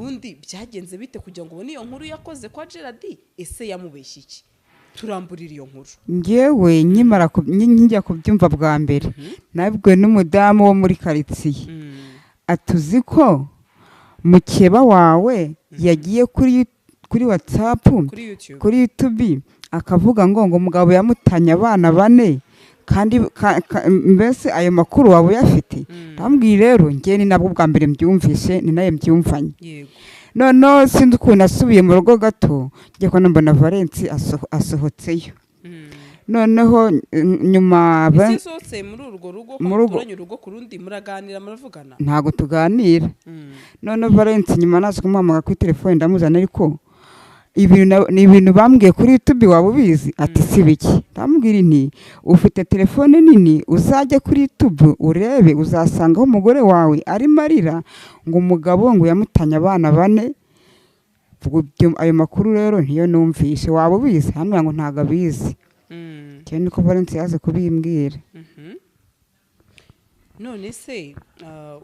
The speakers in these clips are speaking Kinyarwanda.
Ubundi byagenze bite kugira ngo ubone iyo nkuru yakoze kwa Gerard? Ese yamubeshye iki? Turamburira iyo nkuru. Ngewe nkimara njya kubyumva bwa mbere, nabibwiwe n'umudamu wo muri karitsiye, atuzi ko mukeba wawe yagiye kuri WhatsApp, kuri YouTube, kuri YouTube, akavuga ngo umugabo yamutanye abana bane, kandi mbese ayo makuru waba uyafite? Ndamubwira rero njye ni nabwo bwa mbere mbyumvise, ni nayo mbyumvanye. Noneho sinzi ukuntu asubiye mu rugo gato, njye ko mbona Valence asohotseyo. Noneho nyuma Ese yasohotse muri urwo rugo ko Mu rugo. muturanye urugo ku rundi, muraganira, muravugana? Ntabwo tuganira. Noneho Valence nyuma naje kumuhamagara kuri telefone, ndamuzana, ariko ibintu ni ibintu bambwiye kuri YouTube, waba ubizi? Ati si biki. Ndamubwira nti ufite telefone nini, uzajye kuri YouTube urebe, uzasangaho umugore wawe arimo arira ngo umugabo ngo yamutanye abana bane. Ubwo ayo makuru rero ntiyo numvise, waba ubizi? Arambwira ngo ntabwo abizi. Cyane niko Valence yaje kubimbwira. None se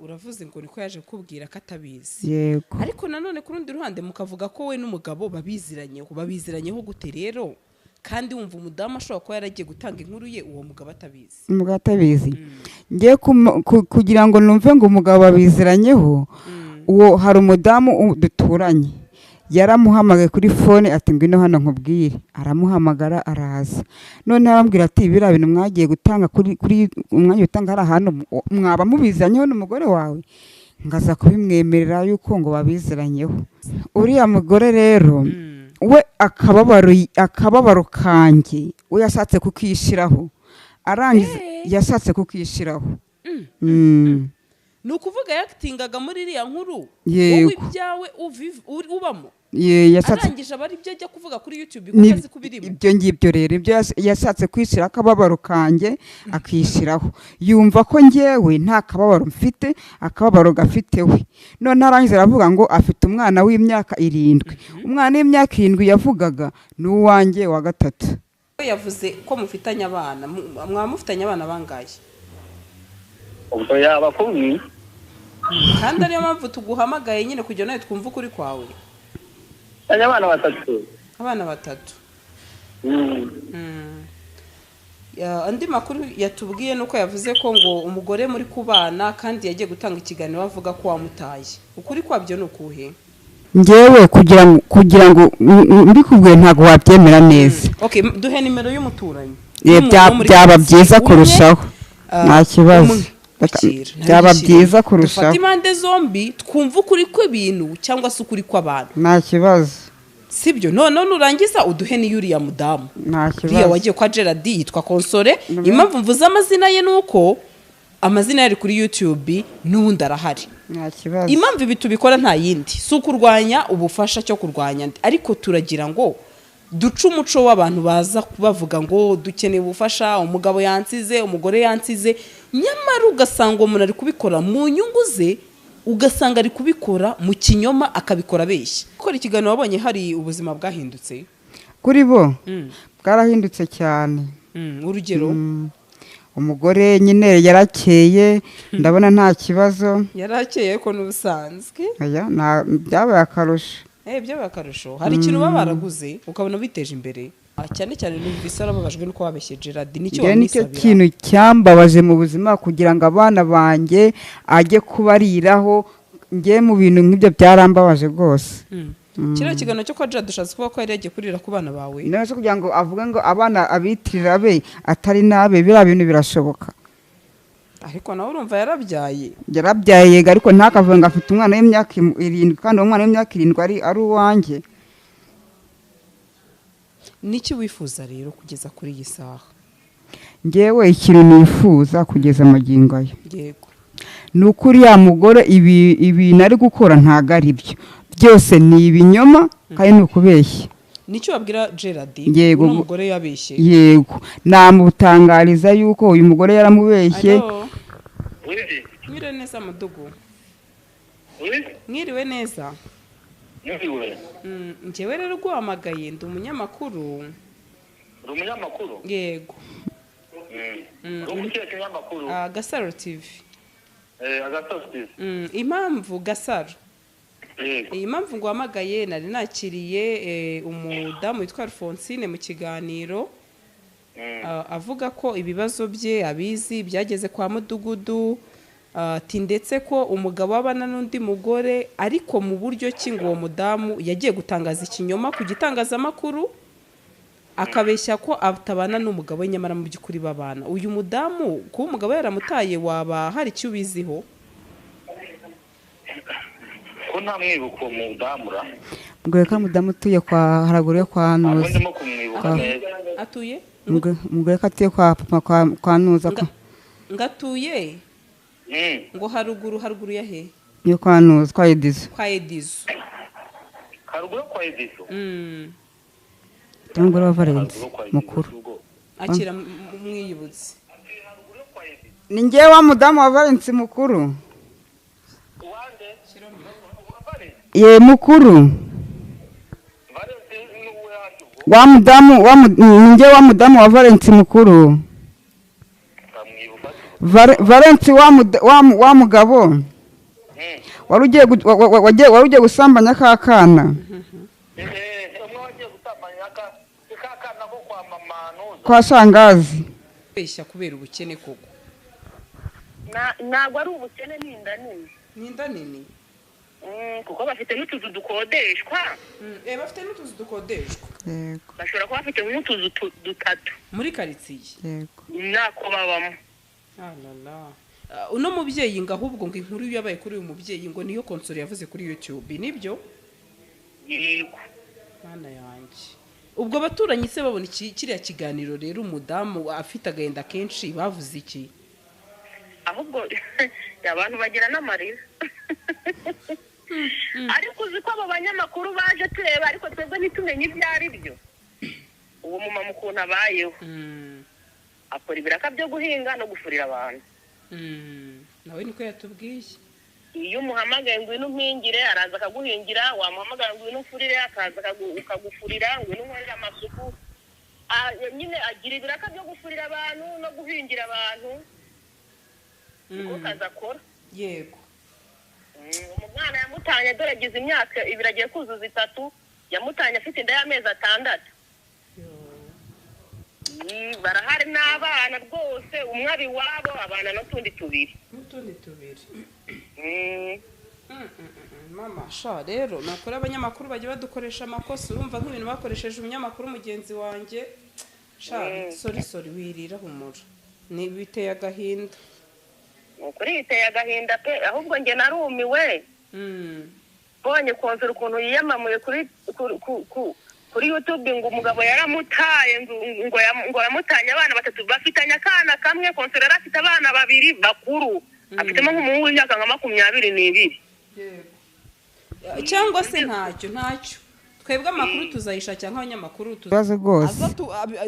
uravuze ngo niko yaje kukubwira ko atabizi? Yego. Ariko nanone ku rundi ruhande mukavuga ko we n'umugabo babiziranyeho. Babiziranyeho gute rero, kandi wumva umudamu ashobora kuba yaragiye gutanga inkuru ye uwo mugabo atabizi? Umugabo atabizi. Ngiye kugira ngo numve ngo umugabo babiziranyeho, uwo hari umudamu duturanye yaramuhamagaye kuri phone, ati ngwino hano nkubwire. Aramuhamagara araza, noneho arambwira ati biriya bintu mwagiye gutanga kuri umwanya utanga hari ahantu mwaba mubiziranyeho n'umugore wawe, ngaza kubimwemerera yuko ngo babiziranyeho. Uriya mugore rero we akababaro kanjye we yashatse kukishyiraho, arangiza yashatse kukishyiraho. Ni ukuvuga yakitingaga muri iriya nkuru? Yego. Wowe ibyawe ubamo, Ye, yashatse arangije aba ari byo ajya kuvuga kuri YouTube kuko azi ko ubirimo. Ibyo ngibyo rero, ibyo yashatse kwishyira akababaro kanjye akishyiraho, yumva ko njyewe nta kababaro mfite, akababaro gafite we. None arangiza aravuga ngo afite umwana w'imyaka 7. Umwana w'imyaka 7 yavugaga ni uwanjye wa gatatu. We yavuze ko mufitanye abana, mwaba mufitanye abana bangahe? Ubwo yaba kumwe. Kandi ariyo mpamvu tuguhamagaye nyine, kugira nawe twumve ukuri kwawe. Abana batatu. Abana batatu. Andi makuru yatubwiye nuko yavuze ko ngo umugore muri kubana kandi yagiye gutanga ikiganiro avuga ko wamutaye. Ukuri kwabyo ni ukuhe? Njyewe kugira ngo mbikubwiye ntabwo wabyemera neza. Okay, duhe nimero y'umuturanyi. Byaba byiza kurushaho. Nta kibazo. Byaba byiza kurushaho. Dufate impande zombi twumve ukuri kw'ibintu cyangwa se ukuri kw'abantu. Nta kibazo. Sibyo? None nurangiza uduhe ni yuriya mudamu. Nta Uriya kibazo. wagiye kwa Gerard yitwa Console. Impamvu mvuze amazina ye nuko amazina yari kuri YouTube n'ubundi arahari. Nta kibazo. Impamvu ibi tubikora nta yindi, si ukurwanya ubufasha cyo kurwanya, ariko turagira ngo duce umuco w'abantu baza bavuga ngo dukeneye ubufasha, umugabo yansize, umugore yansize, nyamara ugasanga uwo muntu ari kubikora mu nyungu ze, ugasanga ari kubikora mu kinyoma, akabikora abeshya. Gukora ikiganiro wabonye hari ubuzima bwahindutse kuri bo? Bwarahindutse cyane. Urugero? Umugore nyine yarakeye, ndabona nta kibazo. Yarakeye ko n'ubusanzwe. Oya, byabaye akarusho. Byabaye akarusho. Hari ikintu baba baraguze ukabona biteje imbere. Cyane cyane numvise arababajwe nuko wabeshye Gerard, nicyo Njyewe nicyo wamwisabira. kintu cyambabaje mu buzima, kugira ngo abana banjye ajye kubariraho. Njye mu bintu nk'ibyo byarambabaje rwose. Kiriya kiganiro cyo kwa Gerard ushatse kuvuga ko yari yagiye kurira ku bana bawe? None se kugira ngo avuge ngo abana abitirira be atari nabe, biriya bintu birashoboka? Ariko nawe urumva yarabyaye. Yarabyaye yego, ariko ntakavuge ngo afite umwana w'imyaka 7, kandi uwo mwana w'imyaka 7 ari uwanjye. Niki wifuza rero kugeza kuri iyi saha? Njyewe ikintu nifuza kugeza magingo aya, Yego. ni uko uriya mugore ibintu ari gukora ntabwo ari byo, byose ni ibinyoma kandi ni ukubeshya. Nicyo wabwira Gerard? Yego. Uno mugore yabeshye. Yego, namutangariza yuko uyu mugore yaramubeshye. Alo. Oui. Mwiriwe neza mudugu? Oui. Mwiriwe neza? Mwiriwe. Njyewe rero uguhamagaye ndi umunyamakuru. Uri umunyamakuru? Yego. Uri umukiye kinyamakuru? Gasaro TV. Gasaro TV. Impamvu Gasaro. Yego. Iyi mpamvu nguhamagaye, nari nakiriye umudamu witwa Alphonsine mu kiganiro, avuga ko ibibazo bye abizi byageze kwa mudugudu, ati ndetse ko umugabo abana n'undi mugore, ariko mu buryo ki ngo uwo mudamu yagiye gutangaza ikinyoma ku gitangazamakuru, akabeshya ko atabana n'umugabo we, nyamara mu by'ukuri babana. Uyu mudamu kuba umugabo yaramutaye, waba hari icyo ubiziho? Ko nta mwibuka uwo mudamura? Mbwira ko umudamu utuye kwa haraguru yo kwa Ntabwo Nuza. ndimo kumwibuka neza. Atuye? Mbwira ko atuye kwa papa kwa Nuza. Ngatuye ngo haruguru ya he? Yo kwa Nuza, kwa Edizo. Kwa Edizo. Haruguru yo kwa Edizo. Umugore wa Valence Haruguru yo kwa Edizo, mukuru. ubwo. Akira mwiyibutse. Haruguru yo kwa Edizo. Ni njyewe wa mudamu wa Valence mukuru. Wande? Valence? Ye mukuru. Valence ni uwe hafi ubwo? Wa mudamu ni njyewe wa mudamu wa Valence mukuru. Ndamwibuka. Valence wa mugabo wari ugiye gusambanya ka kana. Umwe wagiye gusambanya ka kana ko kwa mama Nuza. Kwa shangazi. Kubeshya kubera ubukene koko? Ntabwo ari ubukene, ni inda nini. Ni inda nini? Kuko bafite n'utuzu dukodeshwa. Bafite n'utuzu dukodeshwa. Yego. Bashobora kuba bafite nk'utuzu dutatu. Muri karitsiye. Yego. Nako babamo. Alala. Uno mubyeyi ngo ahubwo ngo inkuru yabaye kuri uyu mubyeyi ngo niyo konsoro yavuze kuri YouTube, nibyo? Yego. Mana yanjye. Ubwo abaturanyi se babona iki kiriya kiganiro rero, umudamu afite agahinda kenshi, bavuze iki? Ahubwo abantu bagira n'amarira. Ariko uzi ko abo banyamakuru baje tureba, ariko twebwe ntitumenye ibyo ari byo. Uwo mumama ukuntu abayeho, akora ibiraka byo guhinga no gufurira abantu. Nawe niko yatubwiye. Iyo umuhamagaye ngwino umpingire, araza akaguhingira, wamuhamagara ngwino ufurire, akaza akagufurira, ngwino unkorere amasuku. Nyine agira ibiraka byo gufurira abantu no guhingira abantu. Niko kazi akora. Yego. Umwana yamutanye dore agize imyaka 2 agiye kuzuza 3, yamutanye afite inda y'amezi 6. Barahari n'abana rwose, umwe ari iwabo abana n'utundi tubiri. N'utundi tubiri. Mama sha rero nakora abanyamakuru bajya badukoresha amakosa, urumva nk'ibintu bakoresheje umunyamakuru mugenzi wanjye. Sha sorry wirira humura. Ni biteye agahinda. Ukuri biteye agahinda pe, ahubwo nge narumiwe. Bonye konsora ukuntu yiyamamuye kuri YouTube ngo umugabo yaramutaye, ngo yamutanye abana batatu bafitanye akana kamwe, konsora yarafite abana 2 bakuru. Afitemo nk'umuhungu w'imyaka nka 22. Yego. Cyangwa se ntacyo twebwe amakuru tuzayishakira nk'abanyamakuru Ibibazo rwose.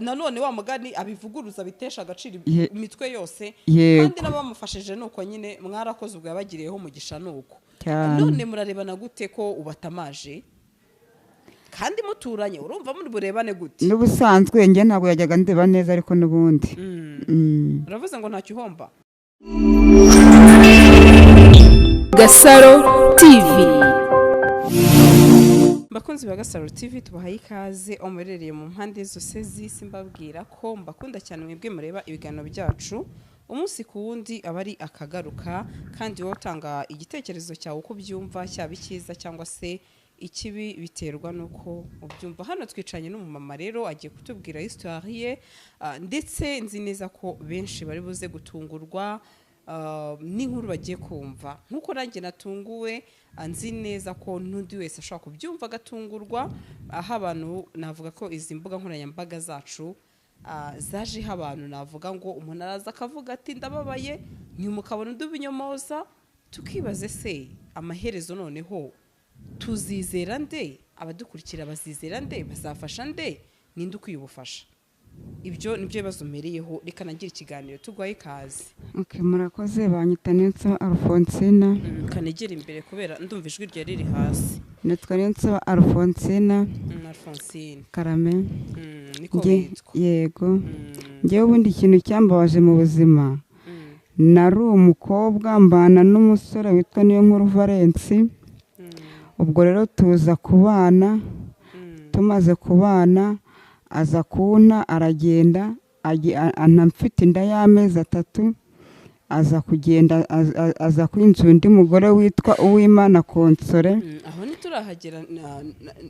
Nanone wa mugani abivuguruza bitesha agaciro imitwe yose, kandi n'abamufashije nuko nyine mwarakoze ubwo yabagiriyeho umugisha nuko. None murarebana gute ko ubatamaje kandi muturanye, urumva muri burebane gute? N'ubusanzwe njye ntabwo yajyaga ndeba neza, ariko n'ubundi uravuze ngo ntacyo uhomba. Gasaro TV. Bakunzi ba Gasaro TV, tubahaye ikaze omurereye mu mpande zose z'isi, mbabwira ko mbakunda cyane mwebwe mureba ibiganiro byacu umunsi ku wundi, aba ari akagaruka, kandi wowe utanga igitekerezo cyawe uko ubyumva, cyaba icyiza cyangwa se ikibi biterwa nuko ubyumva. Hano twicanye n'umumama rero agiye kutubwira histoire ye, ndetse nzi neza ko benshi bari buze gutungurwa n'inkuru bagiye kumva. Nkuko nanjye natunguwe, nzi neza ko n'undi wese ashobora kubyumva agatungurwa. Aho abantu navuga ko izi mbuga nkoranyambaga zacu zajeho abantu, navuga ngo umuntu araza akavuga ati ndababaye, nyuma ukabona undi ubinyomoza, tukibaze se amaherezo noneho tuzizera nde? Abadukurikira bazizera nde? Bazafasha nde? Ninde ukwiye ubufasha? Ibyo nibyo bibazo mpereyeho, reka nagire ikiganiro tugwaye ikaze. Okay, murakoze. Banyita Niyonsaba Alphonsine. Kanegera imbere kubera ndumva ijwi rye riri hasi. Nitwa Niyonsaba Alphonsine. Alphonsine. Karame. Niko witwa. Yego. Njyewe ubundi ikintu cyambabaje mu buzima, nari umukobwa mbana n'umusore witwa Niyonkuru Valence. Ubwo rero tuza kubana, tumaze kubana aza kunta aragenda, anamfite inda y'amezi 3, aza kugenda aza kwinjira undi mugore witwa Uwimana Konsore. Aho ntiturahagera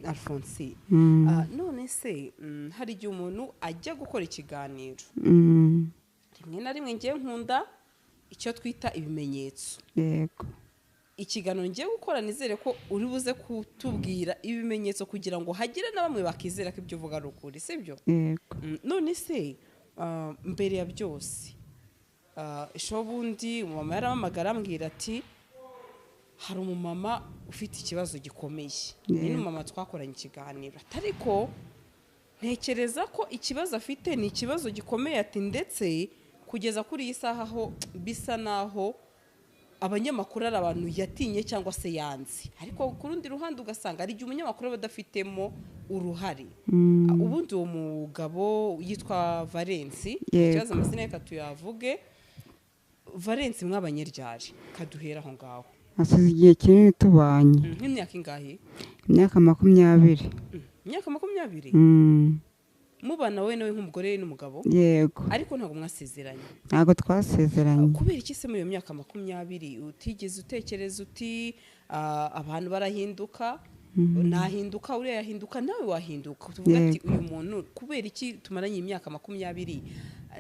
Alphonse. None se hari igihe umuntu ajya gukora ikiganiro, rimwe na rimwe ngiye nkunda icyo twita ibimenyetso. Yego. Ikiganiro ngiye gukora nizere ko uri buze kutubwira ibimenyetso kugira ngo hagire na bamwe bakizera ko ibyo uvuga ari ukuri, sibyo? Yego. None se mbere ya byose, ejobundi umumama yaramamagara ambwira ati hari umumama ufite ikibazo gikomeye. Ni umumama twakoranye ikiganiro, ariko ntekereza ko ikibazo afite ni ikibazo gikomeye, ati ndetse kugeza kuri iyi saha aho bisa naho abanyamakuru ari abantu yatinye cyangwa se yanze, ariko ku rundi ruhande ugasanga ari igihe umunyamakuru aba adafitemo uruhare. Ubundi uwo mugabo yitwa Valence, ikibazo amazina reka tuyavuge. Valence mwabanyeryari kaduhera aho ngaho. Asize igihe kinini tubanye. Nk'imyaka ingahe? Imyaka 20. Imyaka 20? Mubana we nawe nk'umugore n'umugabo? Yego. Ariko ntabwo mwasezeranye? Ntabwo twasezeranye. Kubera iki se muri iyo myaka 20 utigeze utekereza uti abantu barahinduka, nahinduka uriya yahinduka nawe wahinduka, tuvuga ati uyu muntu kubera iki tumaranye imyaka 20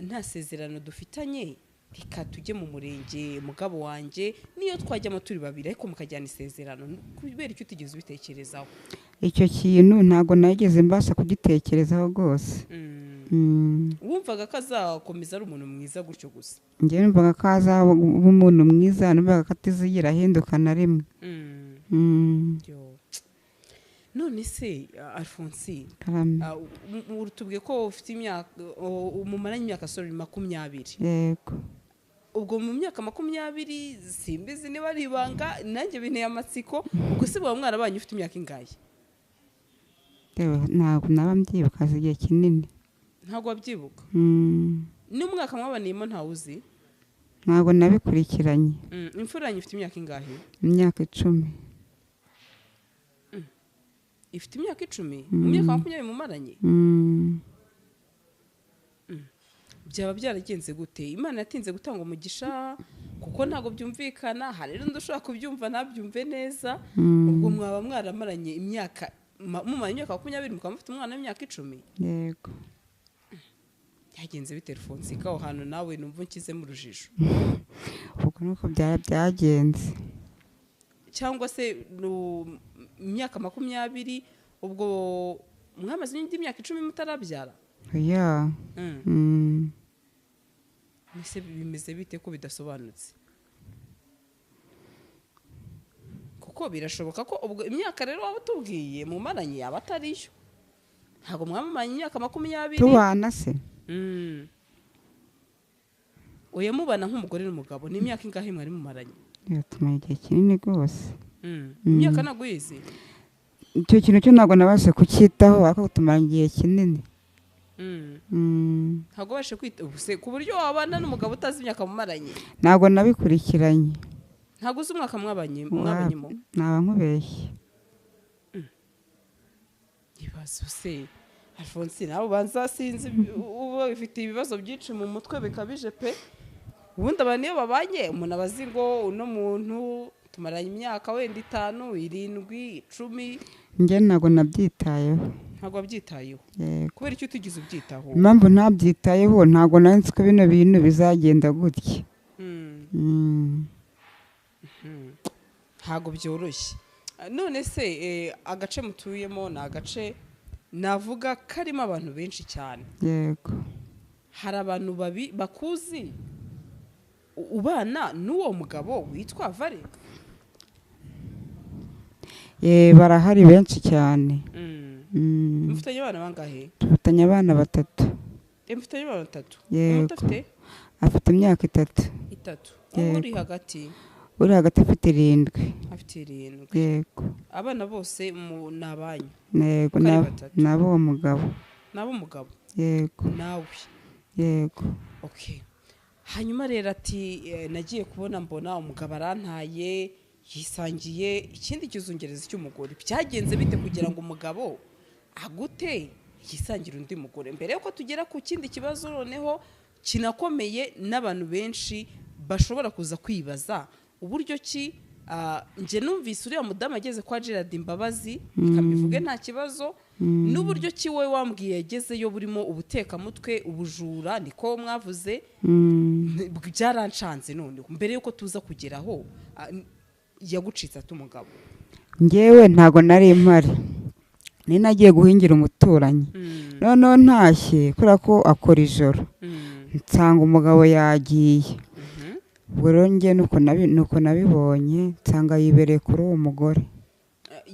nta sezerano dufitanye, reka tujye mu murenge mugabo wanjye niyo twajyamo turi babiri ariko mukajyana isezerano, kubera icyo utigeze ubitekerezaho? Icyo kintu ntabwo nageze mbasha kugitekerezaho rwose. Wumvaga ko azakomeza ari umuntu mwiza gutyo gusa? Njye numvaga ko azaba umuntu mwiza, numvaga ko atizigira ahinduka na rimwe. None se Alphonse, tubwiye ko ufite imyaka, umumaranye imyaka 20. Yego. Ubwo mu myaka 20 simbizi niba ari ibanga, nanjye binteye amatsiko, ubwo se buba mwarabanye ufite imyaka ingahe? Ntabwo naba mbyibuka igihe kinini. Ntabwo wabyibuka? N'umwaka mwabaniyemo ntawuzi? Ntabwo nabikurikiranye. Imfura yanyu ifite imyaka ingahe? Imyaka 10. Ifite imyaka 10? Mu myaka 20 mumaranye? Byaba byaragenze gute? Imana yatinze gutanga umugisha kuko ntabwo byumvikana, hari n'undi ushobora kubyumva ntabyumve neza. Ubwo mwaba mwaramaranye imyaka, mumaranye imyaka 20 mukaba mufite umwana w'imyaka 10? Yego. Byagenze bite Alphonse ko aho hantu nawe numva unshyize mu rujijo? Ubwo nuko byagenze. Cyangwa se imyaka 20 ubwo mwamaze indi myaka 10 mutarabyara? Oya. Ese bimeze bite ko bidasobanutse? Kuko birashoboka ko ubwo imyaka rero waba utubwiye mumaranye yaba atariyo. Ntabwo mwamamanye imyaka 20 tubana se? Oya, mubana nk'umugore n'umugabo ni imyaka ingahe mwari mumaranye? Yatumye igihe kinini rwose. Imyaka ntabwo uyizi? Icyo kintu cyo ntabwo nabashe kucyitaho, ariko tumaranye igihe kinini. Ntabwo ubashe kwita ku buryo wabana n'umugabo utazi imyaka mumaranye? Ntabwo nabikurikiranye. Ntabwo uzi umwaka mwabanyemo? Naba nkubeshye. Ibibazo se Alphonse, nawe ubanza sinzi uba ufite ibibazo byinshi mu mutwe bikabije pe. Ubundi abantu iyo babanye umuntu aba azi ngo uno muntu tumaranye imyaka wenda 5, 7, 10. Njye ntabwo nabyitayeho. Ntabwo wabyitayeho? Kubera icyo utigeze ubyitaho? Impamvu ntabyitayeho ntabwo nari nzi ko bino bintu bizagenda gutya. Ntabwo byoroshye. None se agace mutuyemo ni agace navuga karimo abantu benshi cyane. Yego. Hari abantu babi bakuzi ubana n'uwo mugabo witwa Valence? Barahari benshi cyane. Mufitanye abana bangahe? Dufitanye abana 3. Mufitanye abana 3? Yego. Afite imyaka 3. 3. Uri hagati? Uri hagati afite 7. Afite 7. Yego. Abana bose ni abanyu? Yego, nabo uwo mugabo. Nabo umugabo? Yego. Nawe? Yego. Okay. Hanyuma rero ati nagiye kubona mbona umugabo arantaye, Yisangiye ikindi kizungerezi cy'umugore. Byagenze bite kugira ngo umugabo agute yisangire undi mugore? Mbere yuko tugera ku kindi kibazo noneho kinakomeye n'abantu benshi bashobora kuza kwibaza uburyo ki, njye numvise uriya mudamu ageze kwa Gerard Imbabazi, reka mbivuge nta kibazo, n'uburyo ki wowe wambwiye yagezeyo burimo ubutekamutwe, ubujura, niko mwavuze, byaranshanze. Noneho mbere yuko tuza kugeraho, yagucitse ate umugabo? Ngewe ntago nari mpari, nari nagiye guhingira umuturanyi. Noneho ntashye, kubera ko akora ijoro, nsanga umugabo yagiye. Ubwo rero njye nuko nabibonye, nsanga yibereye kuri uwo mugore.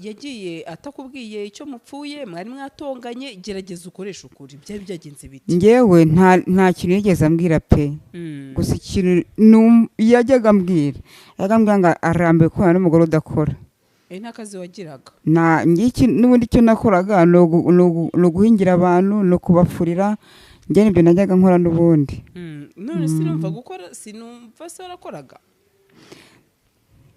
Yagiye atakubwiye icyo mupfuye? Mwari mwatonganye? Gerageza ukoreshe ukuri, byari byagenze bite? Ngewe nta kintu yigeze ambwira pe. Gusa ikintu yajyaga ambwira ngo arambiwe kubana n'umugore udakora. Nta kazi wagiraga? Na ngiki n'ubundi icyo nakoraga ni uguhingira abantu, ni ukubafurira. Njye nibyo najyaga nkora n'ubundi. None sinumva gukora, sinumva se warakoraga?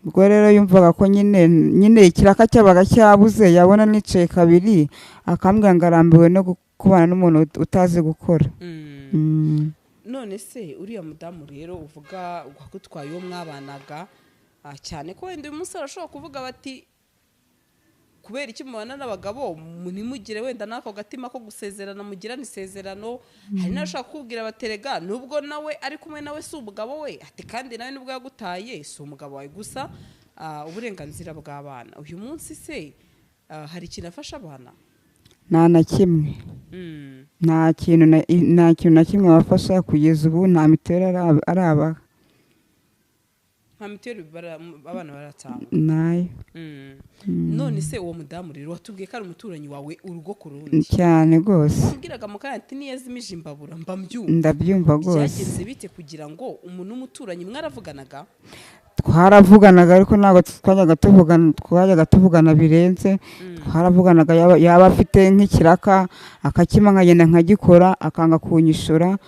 Ubwo rero yumvaga ko nyine ikiraka cyabaga cyabuze, yabona nicaye kabiri akambwira ngo arambiwe no kubana n'umuntu utazi gukora. None se uriya mudamu rero uvuga wakutwaye, uwo mwabanaga, cyane ko wenda uyu munsi arashobora kuvuga bati: "Kubera iki mubana n'abagabo ntimugire wenda n'ako gatima ko gusezerana, mugirane isezerano?" Hari n'abashaka kukubwira baterega nubwo nawe ari kumwe nawe si umugabo we, ati kandi nawe nubwo yagutaye si umugabo wawe. Gusa uburenganzira bw'abana, uyu munsi se hari ikintu afasha abana? Nta na kimwe. Nta kintu na kimwe abafasha kugeza ubu, nta mituweli arabaha. Nta mituweli abana baratanga? Nayo. None se uwo mudamu rero watubwiye ko ari umuturanyi wawe, urugo ku rundi? Cyane rwose. Wambwiraga mu kanya ati niyo yazimije imbabura mba mbyumva. Ndabyumva rwose. Byagenze bite kugira ngo umuntu w'umuturanyi, mwaravuganaga? Twaravuganaga, ariko ntabwo twajyaga tuvugana birenze. Twaravuganaga, yaba afite nk'ikiraka akakima nkagenda nkagikora, akanga kunyishura.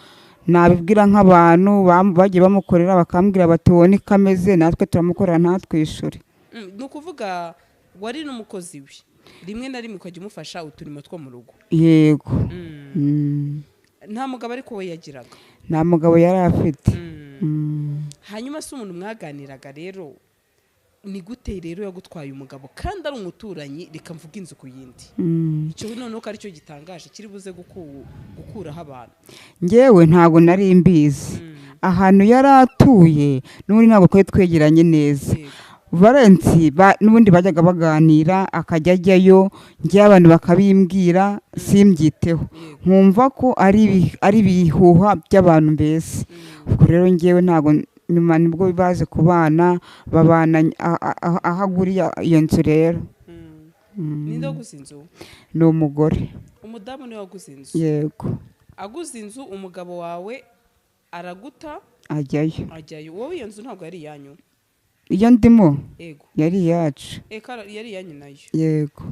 Nabibwira nk'abantu bagiye bamukorera, bakambwira bati: "Wowe niko ameze, natwe turamukorera ntatwishure." Ni ukuvuga wari n'umukozi we, rimwe na rimwe ukajya umufasha uturimo two mu rugo? Yego. Nta mugabo ariko we yagiraga? Nta mugabo yari afite. Hanyuma se umuntu mwaganiraga rero, ni gute rero yagutwaye umugabo kandi ari umuturanyi? Reka mvuge inzu ku yindi. Icyo noneho ko aricyo gitangaje kiri buze gukuraho abantu. Njyewe ntabwo nari mbizi ahantu yari atuye, n'ubundi ntabwo twari twegeranye neza. Valensi n'ubundi bajyaga baganira, akajya ajyayo, njyewe abantu bakabimbwira simbyiteho, nkumva ko ari ibihuha by'abantu mbese. Ubwo rero njyewe ntabwo, nyuma nibwo baje kubana, babana aho aguriye iyo nzu rero. Ninde waguze inzu? Ni umugore. Umudamu niwe waguze inzu? Yego. Aguze inzu, umugabo wawe araguta? Ajyayo. Ajyayo. Wowe iyo nzu ntabwo yari iyanyu? Iyo ndimo? Yego. Yari iyacu. Eka, yari iyanyu nayo? Yego.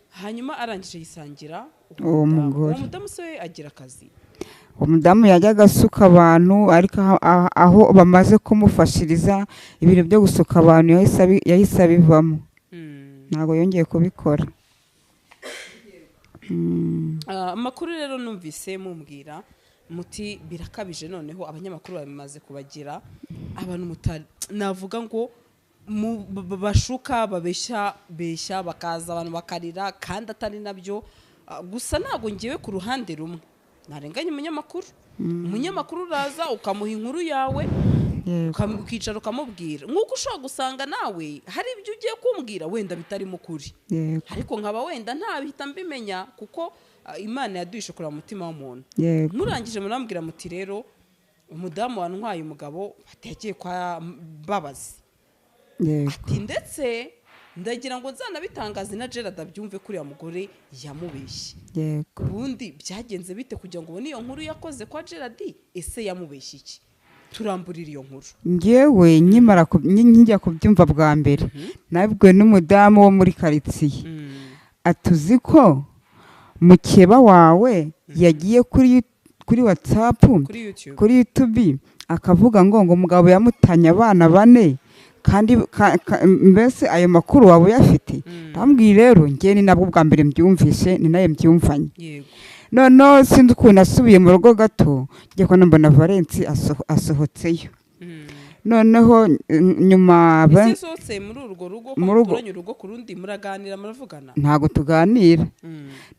Hanyuma arangije yisangira uwo mudamu. Mugore. Uwo mudamu se we agira akazi? Umudamu yajyaga asuka abantu, ariko aho bamaze kumufashiriza ibintu byo gusuka abantu yahise abivamo. Ntabwo yongeye kubikora. Amakuru rero numvise mumbwira muti birakabije, noneho abanyamakuru bamaze kubagira abantu navuga ngo bashuka, babeshya beshya, bakaza abantu bakarira kandi atari nabyo. Gusa ntabwo ngewe ku ruhande rumwe ntarenganya umunyamakuru. Umunyamakuru uraza ukamuha inkuru yawe, ukicara ukamubwira, nk'uko ushobora gusanga nawe hari ibyo ugiye kumbwira wenda bitarimo ukuri, ariko nkaba wenda ntabihita mbimenya, kuko Imana yaduhishe kureba umutima w'umuntu. Murangije murambwira muti rero umudamu wantwaye umugabo ati yagiye kwa Mbabazi, ati ndetse ndagira ngo nzanabitangaze na Gerard abyumve ko uriya mugore yamubeshye. Ubundi byagenze bite kugira ngo ubone iyo nkuru yakoze kwa Gerard? Ese yamubeshye iki? Turamburira iyo nkuru. Njyewe nkimara nkijya kubyumva bwa mbere, nabibwiwe n'umudamu wo muri karitsiye, atuzi ko mukeba wawe yagiye kuri WhatsApp, kuri YouTube, kuri YouTube, akavuga ngo umugabo yamutanye abana bane. Kandi mbese ayo makuru waba uyafite? Ndamubwira rero, njye ni nabwo bwa mbere mbyumvise, ni nayo mbyumvanye. Noneho sinzi ukuntu asubiye mu rugo gato, njye kubona mbona Valence asohotseyo. Noneho nyuma Ese sohotse muri urwo rugo ko Mu rugo. muturanye urugo ku rundi, muraganira, muravugana? Ntabwo tuganira.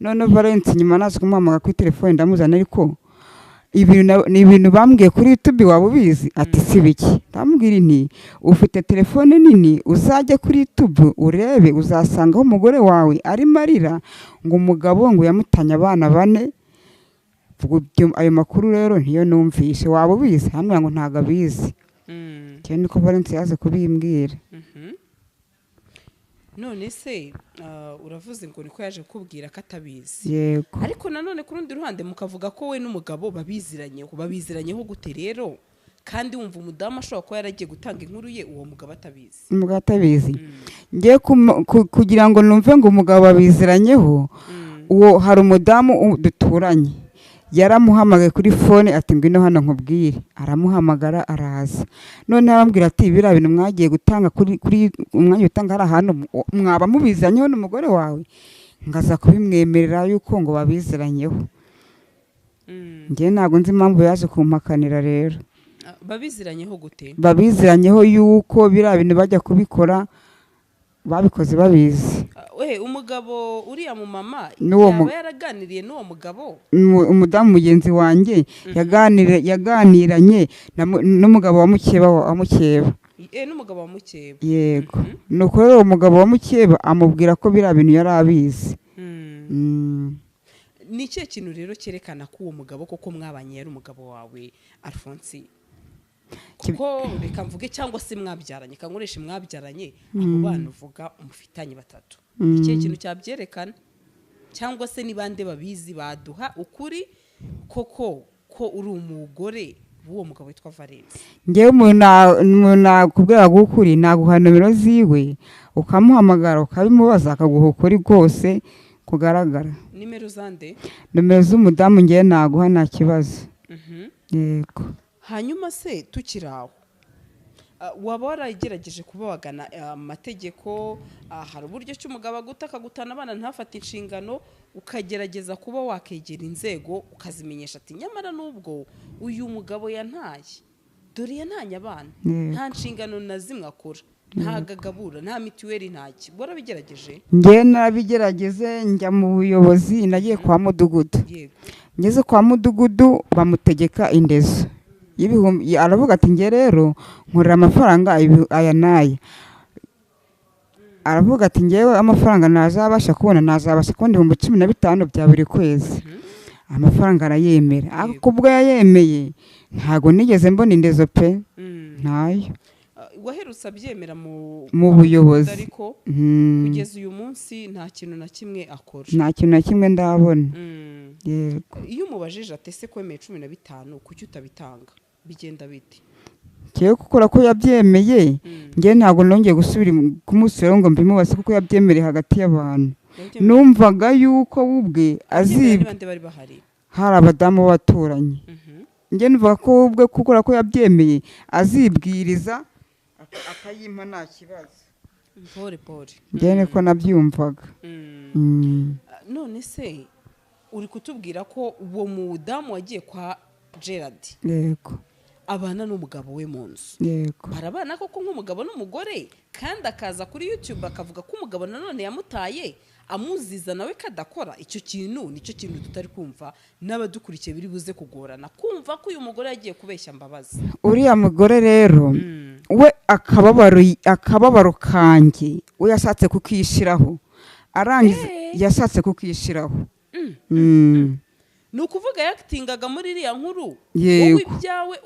Noneho Valence nyuma naje kumuhamagara kuri telefone, ndamuzana, ariko ibintu ni ibintu bambwiye kuri YouTube, waba ubizi? Ati: "Si biki?" Ndamubwira nti: "Ufite telefone nini, uzajye kuri YouTube urebe, uzasangaho umugore wawe arimo arira ngo umugabo ngo yamutanye abana bane." Ubwo ayo makuru rero ntiyo numvise, waba ubizi? Arambwira ngo ntabwo abizi. Cyane niko Valence yaje kubimbwira. None se uravuze ngo niko yaje kukubwira ko atabizi? Yego. Ariko nanone ku rundi ruhande mukavuga ko we n'umugabo babiziranyeho. Babiziranyeho gute rero, kandi wumva umudamu ashobora kuba yaragiye gutanga inkuru ye, uwo mugabo atabizi? Umugabo atabizi. Ngiye kugira ngo numve ngo umugabo babiziranyeho, uwo hari umudamu duturanye yaramuhamagaye kuri phone, ati: "Ngwino hano nkubwire." Aramuhamagara, araza. Noneho arambwira ati: "Biriya bintu mwagiye gutanga kuri umwanya utanga hari ahantu, mwaba mubiziranyeho n'umugore wawe?" Ngaza kubimwemerera yuko ngo babiziranyeho. Njye ntabwo nzi impamvu yaje kumpakanira rero. Ah, babiziranyeho gute? Babiziranyeho yuko biriya bintu bajya kubikora babikoze babizi. Ah, we umugabo uriya mu mama N'uwo yaba yaraganiriye n'uwo mugabo? Umudamu mugenzi wanjye yaganiranye n'umugabo wa mukeba wa mukeba. N'umugabo wa mukeba? Yego. Nuko rero uwo mugabo wa mukeba amubwira ko biriya bintu yari abizi. Ni ikihe kintu rero cyerekana ko uwo mugabo koko mwabanye yari umugabo wawe, Alphonse? Kuko reka mvuge cyangwa se mwabyaranye, kankoreshe mwabyaranye, abo bana uvuga mufitanye batatu. Ni ikihe kintu cyabyerekana, cyangwa se ni bande babizi baduha ukuri koko ko uri umugore w'uwo mugabo witwa Valence? Ngewe umuntu nakubwira ukuri, naguha nomero ziwe ukamuhamagara, ukabimubaza, akaguha ukuri rwose kugaragara. Nimero zande? Nomero z'umudamu ngewe naguha, nta kibazo. Yego. Hanyuma se tukiri aho, waba waragerageje kuba wagana amategeko? Hari uburyo ki umugabo aguta, akagutana abana, ntafate inshingano, ukagerageza kuba wakegera inzego ukazimenyesha ati: "Nyamara n'ubwo uyu mugabo yantaye, dore yantanye abana, nta nshingano na zimwe akora, ntago agabura, nta mituweli, ntaki"? Warabigerageje? Ngewe narabigerageze, njya mu buyobozi, nagiye kwa mudugudu. Ngeze kwa mudugudu bamutegeka indezo y'ibihumbi. Aravuga ati: "Nge rero nkorera amafaranga aya n'aya." Aravuga ati: "Ngewe amafaranga nazabasha kubona 15,000 bya buri kwezi." Amafaranga arayemera, ariko ubwo yayemeye ntabwo nigeze mbona indezo pe. Ntayo. Waherutse abyemera mu Mu buyobozi. Ariko kugeza uyu munsi nta kintu na kimwe akora? Nta kintu na kimwe ndabona. Yego. Iyo umubajije ati: "Ese kwemeye 15, kuki utabitanga?" bigenda bite? Ngewe gukora ko yabyemeye, ngewe ntabwo nongeye gusubira kumusubiraho ngo mbimubaze, kuko yabyemereye hagati y'abantu. Numvaga yuko we ubwe Abyemera. Azibwe. Ni bande bari bahari? Hari abadamu b'abaturanyi. Njye numvaga ko we ubwe gukora ko yabyemeye azibwiriza akayimpa nta kibazo. Pole pole. Njyewe niko nabyumvaga. Ah, none se uri kutubwira ko uwo mudamu wagiye kwa Gerard Yego. abana n'umugabo we mu nzu? Yego. Barabana koko nk'umugabo n'umugore, kandi akaza kuri YouTube akavuga ko umugabo nanone yamutaye amuziza nawe kadakora? Icyo kintu nicyo kintu tutari kumva, n'abadukurikiye biri buze kugorana kumva ko uyu mugore yagiye kubeshya Mbabazi. Uriya mugore rero we akababaro kanjye we yashatse kukishyiraho, arangiza yashatse kukishyiraho. Ni ukuvuga yakitingaga muri iriya nkuru? Yego. Wowe ibyawe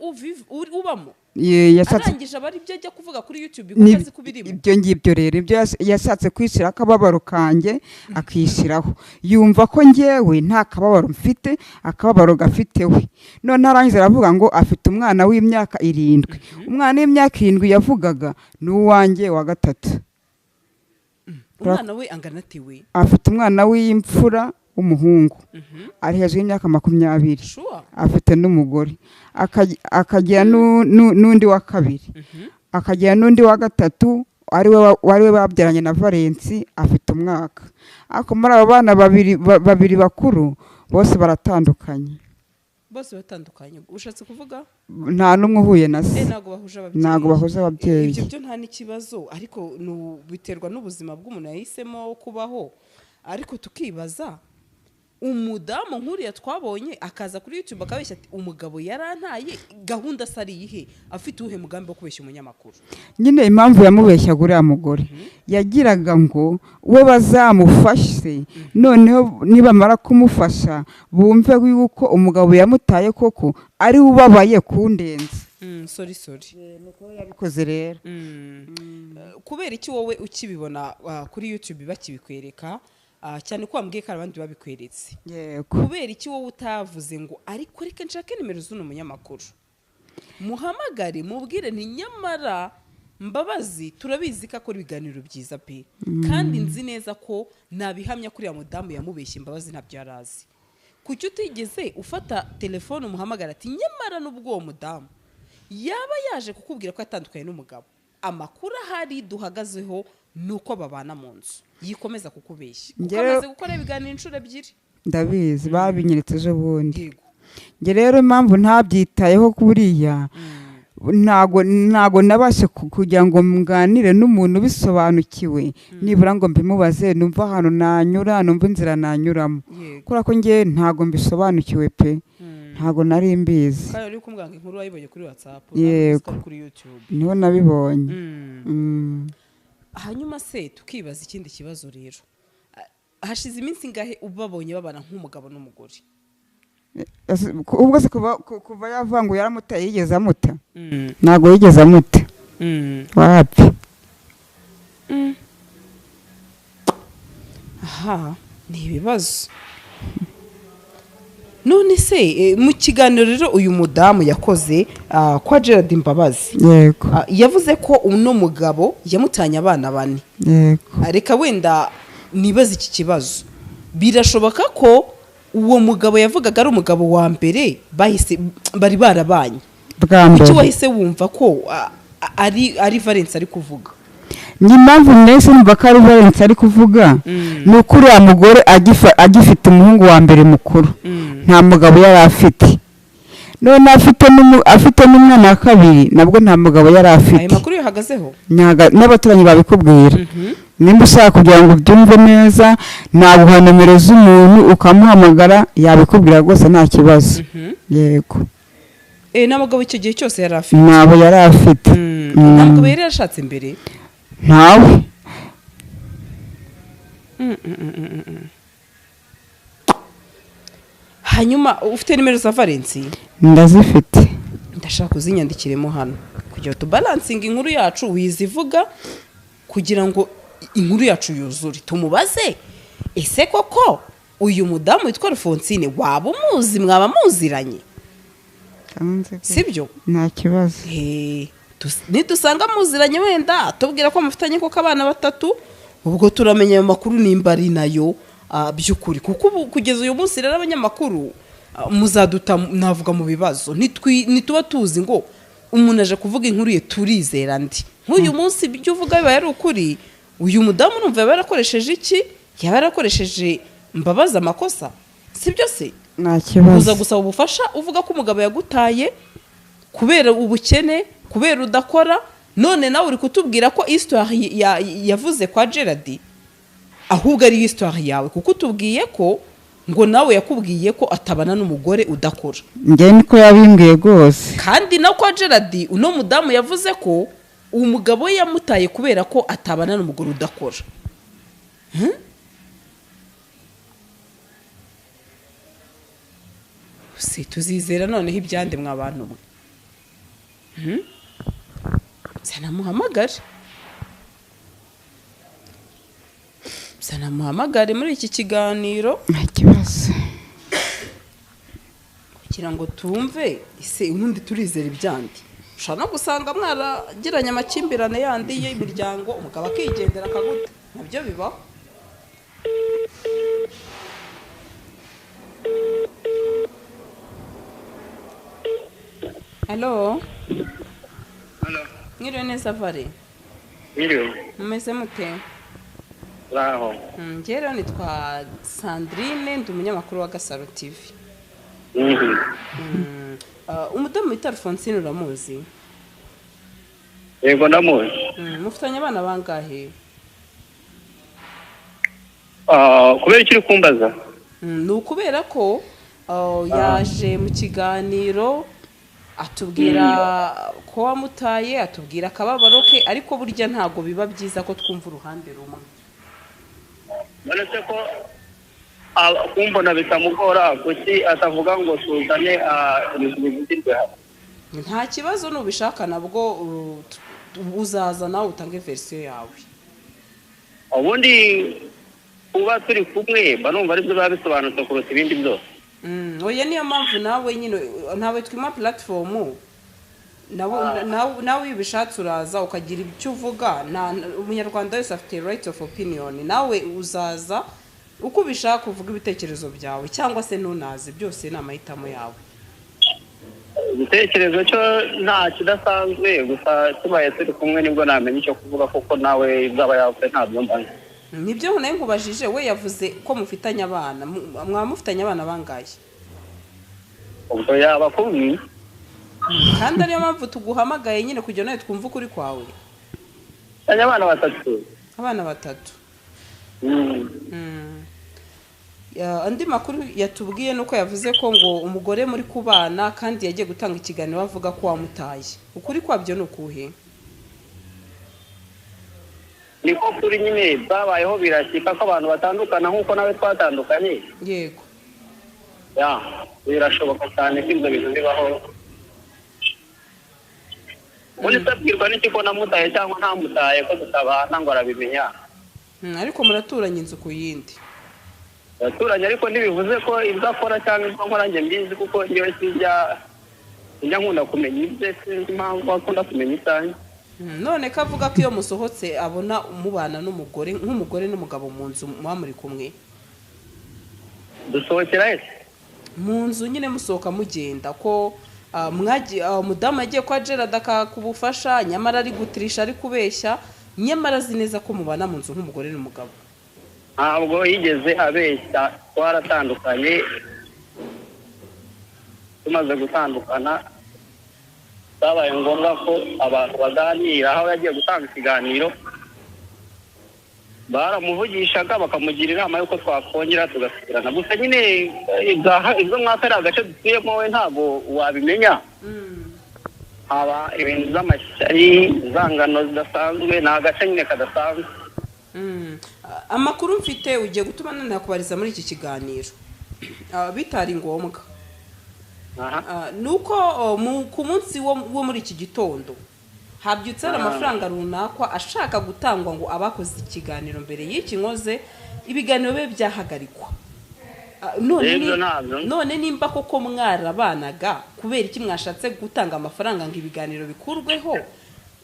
ubamo? Yashatse Arangije aba ari byo ajya kuvuga kuri YouTube kuko azi ko ubirimo. Ibyo ngibyo rero, ibyo yashatse kwishyira akababaro kanjye akishyiraho, yumva ko ngewe nta kababaro mfite, akababaro gafite we. None arangiza aravuga ngo afite umwana w'imyaka 7. Umwana w'imyaka 7 yavugaga ni uwanjye wa gatatu. Umwana we angana ate we? Afite umwana w'imfura w'umuhungu, ari hejuru y'imyaka 20. Sure. Afite n'umugore, akagira n'undi wa kabiri. Akagira n'undi wa gatatu ariwe babyaranye na Valensi, afite umwaka. Ariko muri abo bana babiri bakuru bose baratandukanye. Bose batandukanye ushatse kuvuga? Nta n'umwe uhuye na se. Ntabwo bahuje ababyeyi. Ntabwo bahuza ababyeyi. Ibyo byo nta n'ikibazo, ariko biterwa n'ubuzima bw'umuntu yahisemo kubaho. Ariko tukibaza umudamu nk'uriya twabonye akaza kuri YouTube akabeshya ati umugabo yarantaye, gahunda se ari iyihe? Afite uwuhe mugambi wo kubeshya umunyamakuru? Nyine impamvu yamubeshyaga uriya mugore, yagiraga ngo we bazamufashe, noneho nibamara kumufasha bumve yuko umugabo yamutaye koko ari we ubabaye kundenza. Sorry sorry. Nuko yabikoze rero. Kubera iki wowe ukibibona kuri YouTube bakibikwereka, cyane ko wambwiye ko abandi babikweretse? Yego. Kubera iki wowe utavuze ngo ariko reka nshake nimero z'uno munyamakuru, muhamagare mubwire nti nyamara Mbabazi turabizi ko akora ibiganiro byiza pe, kandi nzi neza ko nabihamya kuri ya mudamu yamubeshye Mbabazi ntabyo yarazi. Kuki utigeze ufata telefone umuhamagara ati nyamara n'ubwo uwo mudamu yaba yaje kukubwira ko yatandukanye n'umugabo, amakuru ahari duhagazeho nuko babana mu nzu, yikomeza kukubeshya kuko amaze gukora ibiganiro inshuro ebyiri. Ndabizi babinyeretse ejo bundi. Njye rero impamvu ntabyitayeho kuriya, ntago nabashe kugira ngo mganire n'umuntu bisobanukiwe, nibura ngo mbimubaze numva ahantu nanyura, numva inzira nanyuramo, kubera ko njye ntago mbisobanukiwe pe, ntago nari mbizi. Kandi uri kumbwira ngo inkuru wayibonye kuri WhatsApp, yego, kuri YouTube niho nabibonye. Hanyuma se tukibaza ikindi kibazo rero, hashize iminsi ingahe ubabonye babana nk'umugabo n'umugore? Ubwo se kuva yavuga ngo yaramutaye yigeze amuta? Ntago yigeze amuta. Wapi? Aha ni ibibazo. None se mu kiganiro rero uyu mudamu yakoze kwa Gerard Mbabazi, yego, yavuze ko uno mugabo yamutanye abana bane. Yego. Reka wenda nibaze iki kibazo, birashoboka ko uwo mugabo yavugaga ari umugabo wa mbere bahise bari barabanye bwa mbere? Kuki wahise wumva ko ari Valence ari kuvuga? Ni impamvu nahise numva ko ari Valence ari kuvuga, ni uko uriya mugore agifite umuhungu wa mbere mukuru, nta mugabo yari afite. None afite n'umwana wa kabiri, nabwo nta mugabo yari afite. Ayo makuru yahagazeho n'abaturanyi babikubwira. Nimba ushaka kugira ngo ubyumve neza, naguha nomero z'umuntu ukamuhamagara yabikubwira rwose nta kibazo. Yego. N'abagabo icyo gihe cyose yari afite? Nabo yari afite. Nta mugabo yari yarashatse mbere? Ntawe. Hanyuma ufite nimero za Valence? Ndazifite. Ndashaka kuzinyandikiremo hano kugira ngo tubalansinge inkuru yacu wizivuga, kugira ngo inkuru yacu yuzure. Tumubaze ese koko uyu mudamu witwa Alphonsine waba umuzi, mwaba muziranye? Sibyo? Nta kibazo. Nidusanga muziranye wenda tubwira ko mufitanye koko abana batatu, ubwo turamenya ayo makuru nimba ari nayo by'ukuri. Kuko ubu kugeza uyu munsi rero abanyamakuru muzaduta navuga mu bibazo, ntituba tuzi ngo umuntu aje kuvuga inkuru ye turizera ndi. Nk'uyu munsi ibyo uvuga bibaye ari ukuri, uyu mudamu numva yaba yarakoresheje iki? Yaba yarakoresheje Mbabazi amakosa? Sibyo se? Nta kibazo. Uza gusaba ubufasha uvuga ko umugabo yagutaye kubera ubukene, kubera udakora, none nawe uri kutubwira ko histoire yavuze kwa Gerard ahubwo ari histoire yawe, kuko utubwiye ko ngo nawe yakubwiye ko atabana n'umugore udakora. Njye niko yabimbwiye rwose. Kandi na kwa Gerard uno mudamu yavuze ko umugabo we yamutaye kubera ko atabana n'umugore udakora. Si tuzizera noneho ibyande mwa bantu mwe. Sanamuhamagare. Sanamuhamagare muri iki kiganiro. Nta kibazo. Kugira ngo tumve ese unundi turizera ibyandi. Ushobora no gusanga mwaragiranye amakimbirane yandi y'imiryango, umugabo akigendera akaguta, nabyo bibaho. Hello. Hello. Mwiriwe neza, Vare. Mwiriwe. Mumeze mute? Uraho. Njye rero nitwa Sandrine, ndi umunyamakuru wa Gasaro TV. Umudamu wita Alphonsine uramuzi? Yego, ndamuzi. Mufitanye abana bangahe? Kubera icyo uri kumbaza? Ni ukubera ko yaje mu kiganiro atubwira ko wamutaye, atubwira akababaro ke, ariko burya ntabwo biba byiza ko twumva uruhande rumwe. None se ko kumbona bitamugora, kuki atavuga ngo tuzane ibintu bivugirwe hano? Nta kibazo, nubishaka nabwo uzaza nawe utange version yawe. Ubundi kuba turi kumwe mba numva aribyo biba bisobanutse kuruta ibindi byose. Oya, niyo mpamvu nawe nyine ntawe twima platform, nawe iyo ubishatse uraza ukagira icyo uvuga. Umunyarwanda wese afite right of opinion. Nawe uzaza uko ubishaka uvuga ibitekerezo byawe, cyangwa se ntunaze, byose ni amahitamo yawe. Igitekerezo cyo nta kidasanzwe, gusa tubaye turi kumwe nibwo namenya icyo kuvuga, kuko nawe ibyo aba yavuze ntabyo mba nzi. Nibyo nawe nkubajije. We yavuze ko mufitanye abana. Mwaba mufitanye abana bangahe? Ubwo yaba akubwiye. Kandi ariyo mpamvu tuguhamagaye nyine, kugira nawe twumve ukuri kwawe. Mfitanye abana batatu. Abana batatu. Andi makuru yatubwiye nuko yavuze ko ngo umugore muri kubana, kandi yagiye gutanga ikiganiro avuga ko wamutaye. Ukuri kwabyo ni ukuhe? Niko kuri nyine, byabayeho, birashyika ko abantu batandukana nk'uko nawe twatandukanye. Ya, birashoboka cyane ko ibyo bintu bibaho. Ubundi se abwirwa n'iki ko namutaye cyangwa ntamutaye, ko tutabana ngo arabimenya? Ariko muraturanye inzu ku yindi. Abaturanye, ariko ntibivuze ko ibyo akora cyangwa ibyo nkora njye mbizi, kuko njyewe sinjya nkunda kumenya ibye. Sinzi impamvu akunda kumenya ibyanjye. None ko avuga ko iyo musohotse abona mubana n'umugore, nk'umugore n'umugabo mu nzu muba muri kumwe? Dusohokera he? Mu nzu nyine, musohoka mugenda, ko umudamu yagiye kwa Gerard akakubufasha, nyamara ari gutirisha, ari kubeshya, nyamara azi neza ko mubana mu nzu nk'umugore n'umugabo. Ntabwo yigeze abeshya. Twaratandukanye. Tumaze gutandukana byabaye ngombwa ko abantu baganira. Aho yagiye gutanga ikiganiro baramuvugishaga, bakamugira inama y'uko twakongera tugasubirana. Gusa nyine ibyo mwaka ari agace dutuyemo, we ntabwo wabimenya. Haba ibintu by'amashyari, inzangano zidasanzwe. Ni agace nyine kadasanzwe. Amakuru mfite ugiye gutuma nanakubariza muri iki kiganiro bitari ngombwa. Ni uko ku munsi wo muri iki gitondo habyutse hari amafaranga runaka ashaka gutangwa ngo abakoze ikiganiro mbere y'iki nkoze ibiganiro bibe byahagarikwa. None Ibyo ntabyo. None nimba koko mwarabanaga, kubera iki mwashatse gutanga amafaranga ngo ibiganiro bikurweho,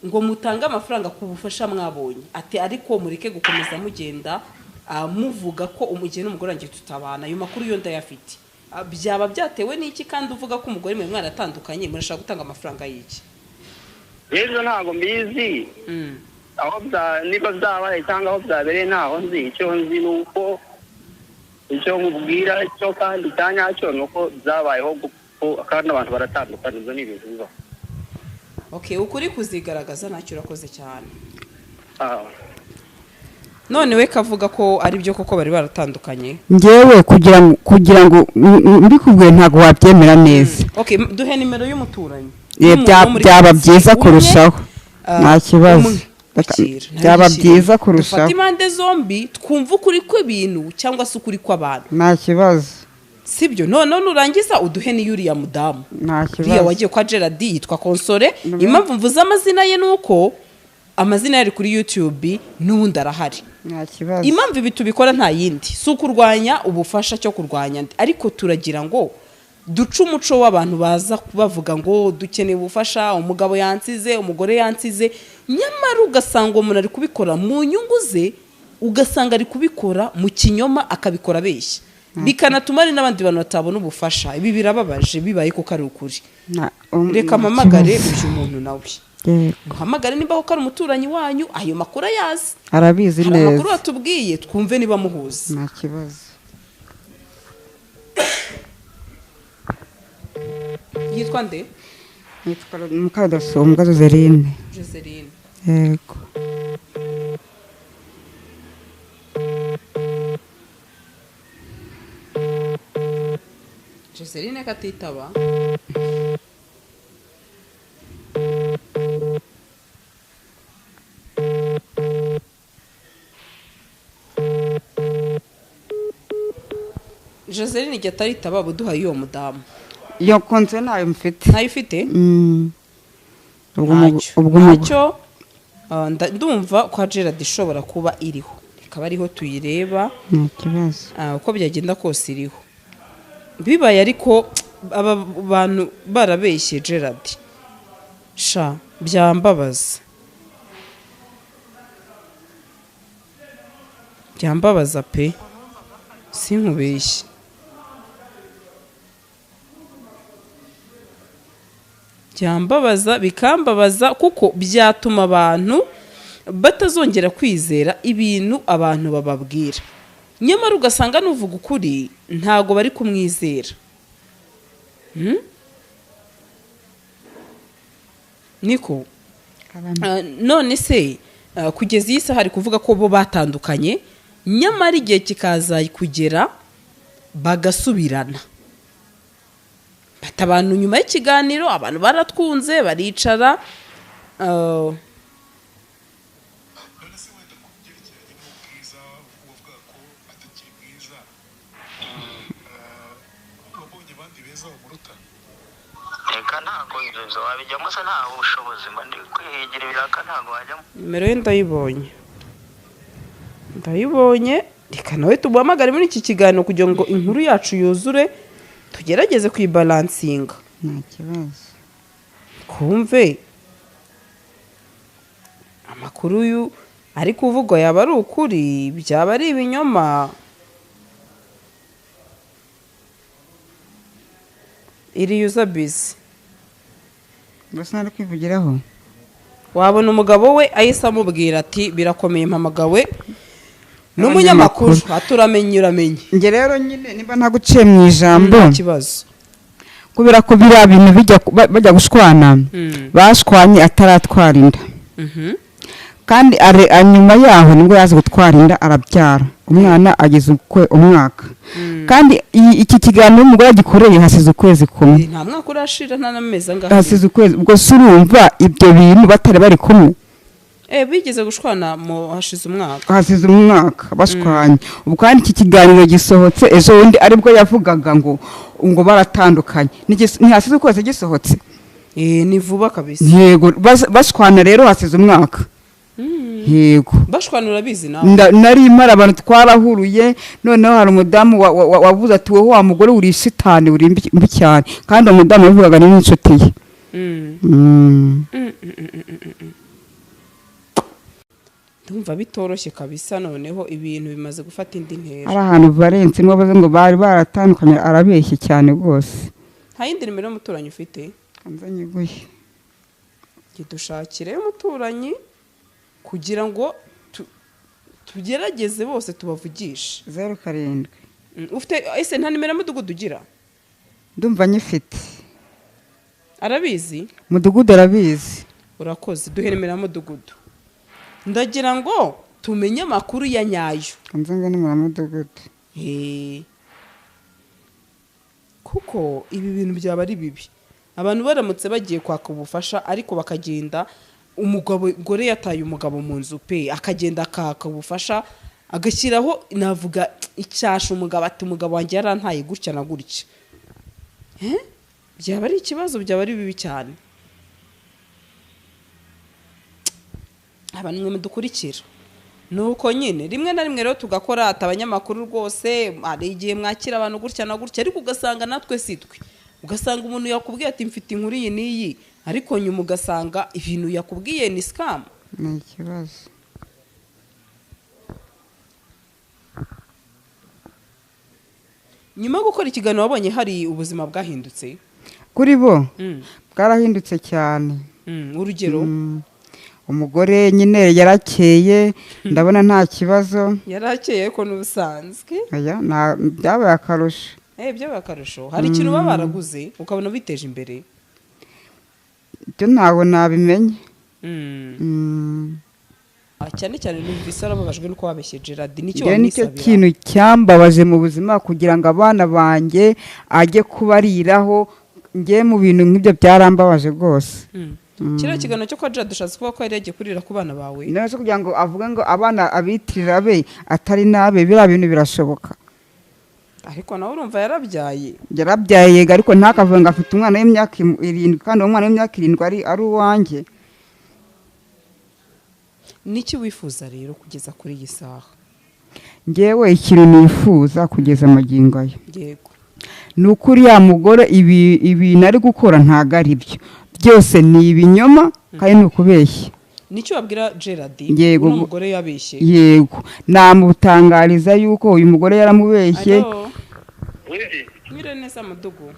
ngo mutange amafaranga ku bufasha mwabonye? Ati ariko mureke gukomeza mugenda muvuga ko umugeni n'umugore wanjye tutabana. Ayo makuru yo ndayafite. Byaba byatewe n'iki, kandi uvuga ko umugore mwe mwaratandukanye? Murashaka gutanga amafaranga y'iki? Rero ntabwo mbizi aho bya niba byabaye cyangwa aho byabereye, ntaho nzi. Icyo nzi ni uko icyo nkubwira cyo kandi cya nyacyo ni uko byabayeho, kandi abantu baratandukana. Ibyo ni ibintu bibaho. Okay, ukuri kuzigaragaza. Ntacyo, urakoze cyane. None we kavuga ko ari byo koko bari baratandukanye? Ngewe kugira ngo mbikubwiye ntabwo wabyemera neza. Okay, duhe nimero y'umuturanyi. Eh, y'umuntu wo muri byaba quartier. byiza Umwe, kurushaho. Nta kibazo. umwe. Akira, Byaba ntabishyire. byiza kurushaho. Dufate impande zombi, twumve ukuri kw'ibintu cyangwa se ukuri kw'abantu. Nta kibazo. Sibyo? None nurangiza uduhe n'iyuriya mudamu, Nta uriya kibazo. wagiye kwa Gerard yitwa Console. Impamvu mvuze amazina ye ni uko amazina ye ari kuri YouTube, n'ubundi arahari. Nta kibazo. Impamvu ibi tubikora nta yindi, si ukurwanya ubufasha cyo kurwanya andi, ariko turagira ngo duce umuco w'abantu baza bavuga ngo dukeneye ubufasha, umugabo yansize, umugore yansize, nyamara ugasanga uwo muntu ari kubikora mu nyungu ze, ugasanga ari kubikora mu kinyoma, akabikora abeshya. Bikanatuma hari n'abandi bantu batabona ubufasha. Ibi birababaje bibaye kuko ari ukuri. Reka mpamagare uyu muntu nawe, muhamagare nimba koko ari umuturanyi wanyu, ayo makuru ayazi, arabizi neza, amakuru atubwiye twumve niba muhuza. Nta kibazo. Yitwa nde? Yitwa Mukadasumbwa Joseline. Joseline. Yego. Joseline katitaba. Joseline igihe ataritaba buduhaye uwo mudamu. Iyo konse nayo mfite. Ntayo ufite? Ubwo ntacyo ndumva kwa Gerard ishobora kuba iriho. Ikaba ariho tuyireba. Nta kibazo. Uko byagenda kose iriho. Bibaye ariko aba bantu barabeshye Gerard. Sha byambabaza. Byambabaza pe. Sinkubeshye. Byambabaza bikambabaza kuko byatuma abantu batazongera kwizera ibintu abantu bababwira. Nyamara ugasanga nuvuga ukuri ntago bari kumwizera. Niko none se kugeza iyi saha ari kuvuga ko bo batandukanye, nyamara igihe kikaza kugera bagasubirana. Bata abantu nyuma y'ikiganiro abantu baratwunze baricara. Nimero ye ndayibonye, ndayibonye. Reka nawe tumuhamagare muri iki kiganiro kugira ngo inkuru yacu yuzure, tugerageze kuyibalansinga. Nta kibazo. Kumve amakuru yu ari kuvugwa yaba ari ukuri, byaba ari ibinyoma. Iri user busy. Mbese nari kwivugiraho. Wabona umugabo we ahise amubwira ati birakomeye mpamagawe n'umunyamakuru, aturamenye uramenye. Nge rero nyine nimba ntaguciye mu ijambo, nta kibazo. Kubera ko biriya bintu bajya gushwana, bashwanye ataratwara inda. Kandi nyuma yaho nibwo yaje gutwara inda arabyara umwana ageze umwaka. Kandi iki kiganiro umugore agikoreye hasize ukwezi kumwe. Nta mwaka urashira, nta n'amezi angahe. Hasize ukwezi. Ubwo se urumva ibyo bintu batari bari kumwe? Bigeze gushwana mu hashize umwaka. Hasize umwaka bashwanye. Ubwo kandi iki kiganiro gisohotse ejo bundi aribwo yavugaga ngo baratandukanye. Ntihasize ukwezi gisohotse. Ni vuba kabisa. Yego, bashwana rero hasize umwaka. Yego. Bashwana urabizi nawe. Nari mara abantu twarahuruye, noneho hari umudamu wavuze ati wowe wa mugore uri shitani uri mbi cyane. Kandi umudamu yavugaga ni inshuti ye. Ndumva bitoroshye kabisa, noneho ibintu bimaze gufata indi ntera. Ari ahantu Valence nibo bavuze ngo bari baratandukanye, arabeshye cyane rwose. Nta yindi nimero y'umuturanyi ufite? Kanza nyiguye. Gidushakire umuturanyi kugira ngo tugerageze bose tubavugishe. 07. Ufite ese nta nimero y'umudugudu ugira? Ndumva nyifite. Arabizi? Mudugudu arabizi. Urakoze, duhe nimero y'umudugudu. Ndagira ngo tumenye amakuru ya nyayo. Kanza ngo nimero y'umudugudu. Kuko ibi bintu byaba ari bibi. Abantu baramutse bagiye kwaka ubufasha ariko bakagenda umugabo gore yataye umugabo mu nzu pe, akagenda akaka ubufasha agashyiraho navuga icyasha umugabo ati umugabo wanjye yarantaye gutya na gutya. Byaba ari ikibazo, byaba ari bibi cyane. Abantu mwe mudukurikira nuko nyine rimwe na rimwe rero tugakora abanyamakuru rwose hari igihe mwakira abantu gutya na gutya, ariko ugasanga natwe sitwe. Ugasanga umuntu yakubwiye ati mfite inkuru iyi n'iyi, ariko nyuma ugasanga ibintu yakubwiye ni scam. Ni ikibazo. Nyuma yo gukora ikiganiro wabonye hari ubuzima bwahindutse kuri bo? Bwarahindutse cyane. Urugero? Umugore nyine yarakeye, ndabona nta kibazo. Yarakeye ko n'ubusanzwe. Oya, byabaye akarusho. Byabaye akarusho. Hari ikintu baba baraguze ukabona biteje imbere? Ibyo ntabwo nabimenye. Cyane cyane numvise arababajwe nuko wabeshye Gerard. Nicyo Njyewe nicyo wamwisabira? kintu cyambabaje mu buzima, kugira ngo abana banjye ajye kubariraho. Njye mu bintu nk'ibyo byarambabaje rwose. Kiriya kiganiro cyo kwa Gerard ushatse kuvuga ko yari yagiye kurira ku bana bawe? None se kugira ngo avuge ngo abana abitirira be atari nabe, biriya bintu birashoboka? Ariko nawe urumva yarabyaye. Yarabyaye yego, ariko ntakavuge ngo afite umwana w'imyaka 7, kandi uwo mwana w'imyaka 7 ari uwanjye. Niki wifuza rero kugeza kuri iyi saha? Njyewe ikintu nifuza kugeza magingo aya. Yego. Ni ukuri ya mugore ibintu ari gukora ntago ari byo. Byose ni ibinyoma kandi ni ukubeshya. Nicyo wabwira Gerard? Yego. Uno mugore yabeshye. Yego, namutangariza yuko uyu mugore yaramubeshye. Allo? Mwiriwe neza mudugu.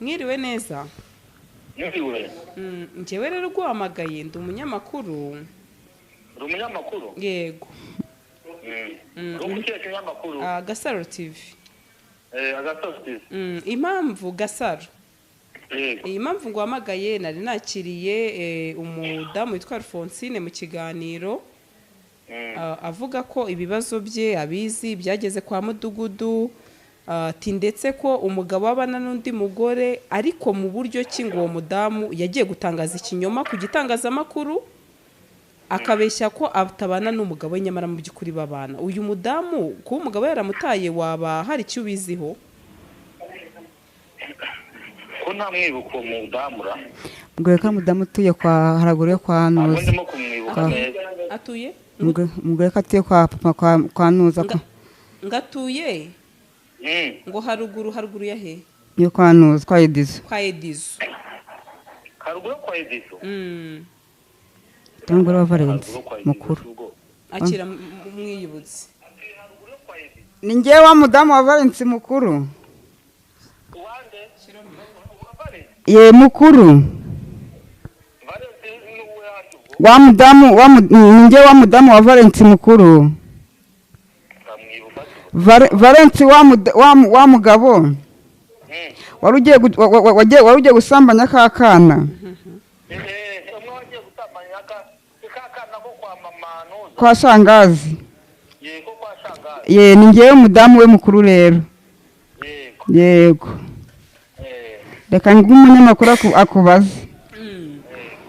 Mwiriwe neza. Mwiriwe. Njyewe rero guhamagaye ndi umunyamakuru. Uri umunyamakuru? Yego. Uri ku kinyamakuru? Gasaro TV. Gasaro TV. Impamvu Gasaro. Iyi mpamvu nguhamagaye, nari nakiriye umudamu witwa Alphonsine mu kiganiro, avuga ko ibibazo bye abizi byageze kwa mudugudu, ati ndetse ko umugabo abana n'undi mugore, ariko mu buryo ki ngo uwo mudamu yagiye gutangaza ikinyoma ku gitangazamakuru akabeshya ko atabana n'umugabo we, nyamara mu by'ukuri babana. Uyu mudamu kuba umugabo yaramutaye, waba hari icyo ubiziho? Ko nta mwibuka uwo mudamura. Mugore ko mudamu utuye kwa haraguru yo kwa Nuza. Ndimo kumwibuka neza. Atuye? Mugore ko atuye kwa papa kwa Nuza ko. Ngatuye? Ngo haruguru ya he? Yo kwa Nuza kwa Edizo. Kwa Edizo. Haruguru kwa Edizo. Tangura wa Valence mukuru. Akira mwiyibutse. Ni ngewe wa mudamu wa Valence mukuru. Ye mukuru. Wa mudamu wa ngewe wa mudamu wa Valence mukuru. Valence wa mugabo. Wari ugiye gusambanya ka kana. Kwa shangazi. Ye ni ngewe mudamu we mukuru rero. Yego. Reka nguhe umunyamakuru akubaze.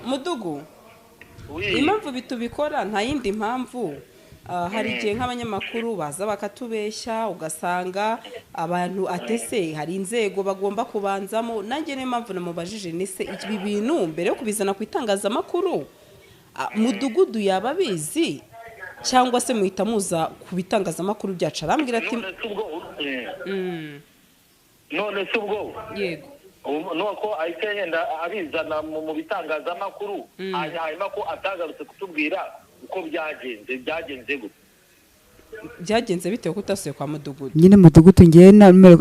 Mudugu. Impamvu bitubikora nta yindi mpamvu. Hari igihe nk'abanyamakuru baza bakatubeshya, ugasanga abantu atese hari inzego bagomba kubanzamo. Nanjye niyo mpamvu namubajije nise ibi bintu mbere yo kubizana ku itangazamakuru, mudugudu yaba abizi cyangwa se muhita muza ku bitangazamakuru byacu? Arambwira ati none se ubwo yego nuko ahita yenda abizana mu bitangazamakuru, hanyuma ko atagarutse kutubwira uko byagenze gute. Byagenze bitewe ko utasuye kwa mudugudu. Nyine mudugudu ngiye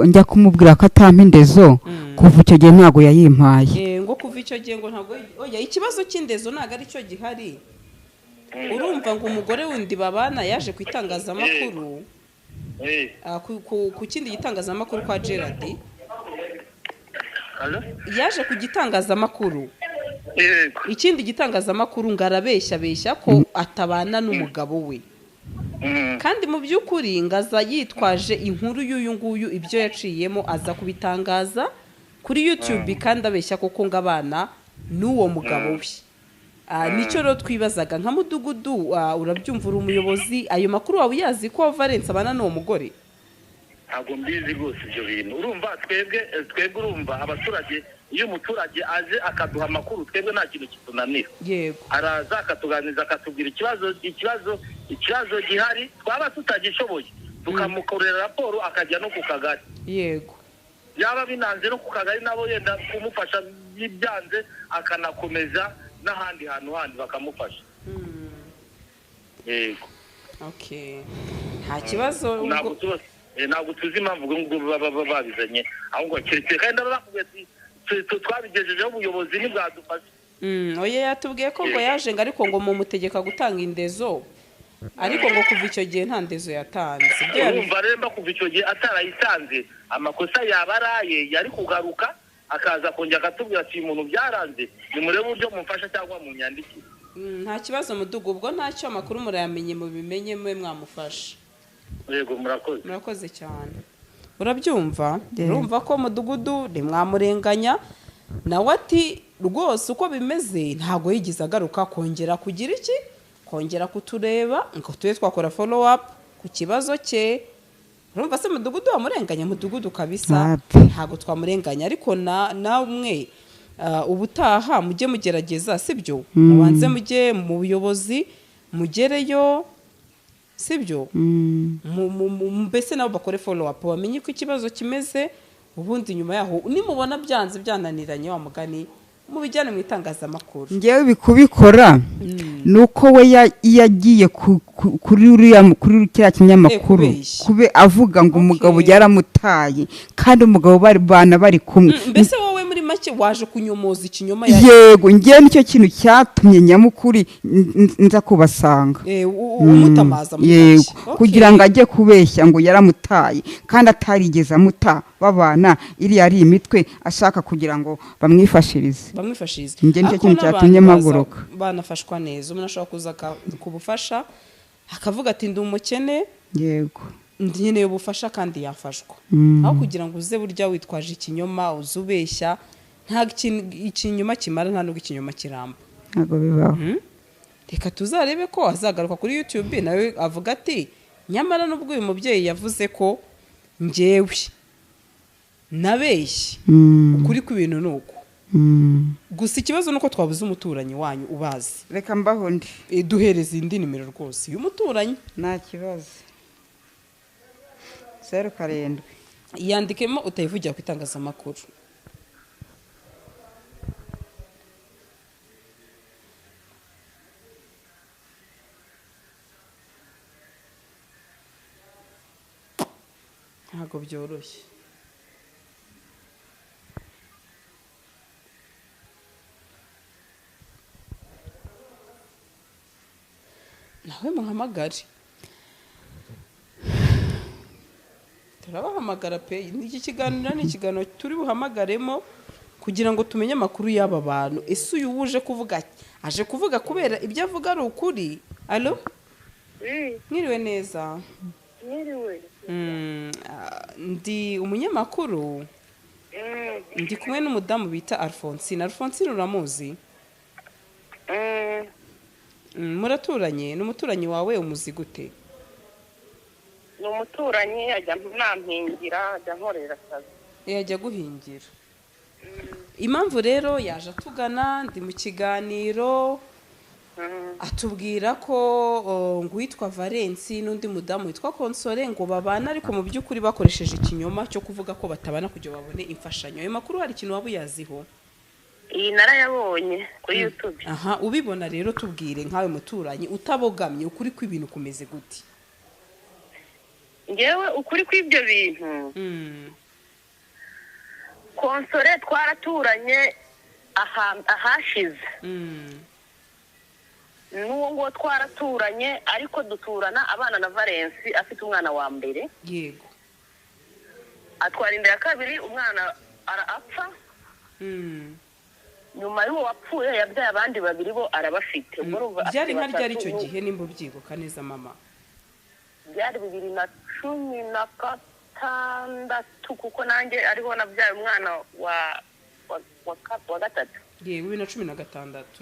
njya kumubwira ko atampa indezo, kuva icyo gihe ntago yayimpaye. Ngo kuva icyo gihe ngo ntago, oya ikibazo cy'indezo ntago ari cyo gihari. Urumva ngo umugore wundi babana yaje ku itangazamakuru, ku kindi gitangazamakuru kwa Gerard. Yaje ku gitangazamakuru. Ikindi gitangazamakuru ngo arabeshya beshya ko atabana n'umugabo we. Kandi mu by'ukuri ngaza yitwaje inkuru y'uyu nguyu, ibyo yaciyemo aza kubitangaza kuri YouTube, kandi abeshya koko ngo abana n'uwo mugabo we. Nicyo rero twibazaga nka mudugudu, urabyumva uri umuyobozi, ayo makuru wawe uyazi ko Valence abana n'uwo mugore? Ntabwo mbizi rwose ibyo bintu. Urumva twebwe urumva abaturage, iyo umuturage aje akaduha amakuru twebwe nta kintu kitunanira. Yego. Araza akatuganiriza akatubwira ikibazo gihari, twaba tutagishoboye tukamukorera raporo akajya no ku kagari. Yego. Yaba binanze no ku kagari nabo yenda kumufasha, byanze akanakomeza n'ahandi hantu handi bakamufasha. Yego. Okay. Nta kibazo. Ntabwo tuzi impamvu ubwo ngubwo baba babizanye, ahubwo keretse kandi bakubwiye ati twabigejejeho ubuyobozi ntibwadufasha. Oya yatubwiye ko ngo yaje ngo ariko ngo mumutegeka gutanga indezo, ariko ngo kuva icyo gihe nta ndezo yatanze. Urumva rero kuva icyo gihe atarayitanze, amakosa yaba araye yari kugaruka akaza kongera akatubwira ati uyu muntu byaranze, nimurebe uburyo mumfasha cyangwa munyandikire. Nta kibazo mudugu, ubwo ntacyo amakuru murayamenye, mubimenye mwe mwamufasha. Yego murakoze. Murakoze cyane. Urabyumva? Urumva ko mudugudu ntimwamurenganya, nawe ati rwose uko bimeze ntago yigeze agaruka kongera kugira iki, kongera kutureba ngo tube twakora follow up ku kibazo cye. Urumva se mudugudu wamurenganya? Mudugudu kabisa ntago twamurenganya, ariko namwe ubutaha mujye mugerageza, sibyo? Mubanze mujye mu buyobozi mugereyo, sibyo? Mbese nabo bakore follow up bamenye ko ikibazo kimeze, ubundi nyuma yaho nimubona byanze byananiranye wa mugani mubijyane mu itangazamakuru. Ngewe bikubikora nuko we yagiye kuri uriya kuri kiriya kinyamakuru kube avuga ngo umugabo yaramutaye kandi umugabo bari bana bari kumwe. Mbese wowe muri make waje kunyomoza ikinyoma? Yego, ngewe nicyo kintu cyatumye nyamukuri nza kubasanga. Umutamaza muri make kugira ngo ajye kubeshya ngo yaramutaye kandi atarigeze amuta, babana iriya ari imitwe ashaka kugira ngo bamwifashirize. Bamwifashirize. Njye nicyo kintu cyatumye mpaguruka. Banafashwa neza, umuntu ashobora kuza kubufasha akavuga ati ndi umukene, yego nkeneye ubufasha kandi yafashwa. Aho kugira ngo uze burya witwaje ikinyoma uze ubeshya, nta ikinyoma kimara, nta nubwo ikinyoma kiramba, ntabwo bibaho. Reka tuzarebe ko azagaruka kuri YouTube nawe avuga ati nyamara nubwo uyu mubyeyi yavuze ko njyewe nabeshye, ukuri kw'ibintu ni uku. Gusa ikibazo nuko twabuze umuturanyi wanyu ubazi. Reka mbaho ndi duhereze indi nimero rwose y'umuturanyi. Nta kibazo. 07 yandikemo utayivugira ku itangazamakuru. Ntabwo byoroshye. Nawe muhamagare, turabahamagara pe. Iki kiganiro ni ikiganiro turi buhamagaremo kugira ngo tumenye amakuru y'aba bantu. Ese uyu wuje kuvuga aje kuvuga kubera ibyo avuga ari ukuri? Allo, mwiriwe neza? Mwiriwe. Ndi umunyamakuru, ndi kumwe n'umudamu bita Alphonsine. Alphonsine uramuzi? Muraturanye? Ni umuturanyi wawe, umuzi gute? Ni umuturanyi, ajya nampingira, ajya nkorera akazi. Ajya guhingira. Impamvu rero yaje atugana, ndi mu kiganiro, atubwira ko ngo uwitwa Valence n'undi mudamu witwa Console ngo babana, ariko mu by'ukuri bakoresheje ikinyoma cyo kuvuga ko batabana kugira babone imfashanyo. Ayo makuru hari ikintu waba uyaziho? Iyi narayabonye kuri YouTube. Aha, ubibona rero tubwire nkawe muturanyi utabogamye, ukuri kw'ibintu kumeze gute? Ngewe ukuri kw'ibyo bintu, Console twaraturanye ahashize, n'uwo ngo twaraturanye, ariko duturana abana na Valence afite umwana wa mbere. Yego. Atwara inda ya kabiri, umwana arapfa. Nyuma y'uwo wapfuye yabyaye abandi babiri bo arabafite. Byari nka ryari icyo gihe nimba ubyibuka neza mama? Byari 2016, kuko nanjye ariho nabyaye umwana wa gatatu. Yego, 2016.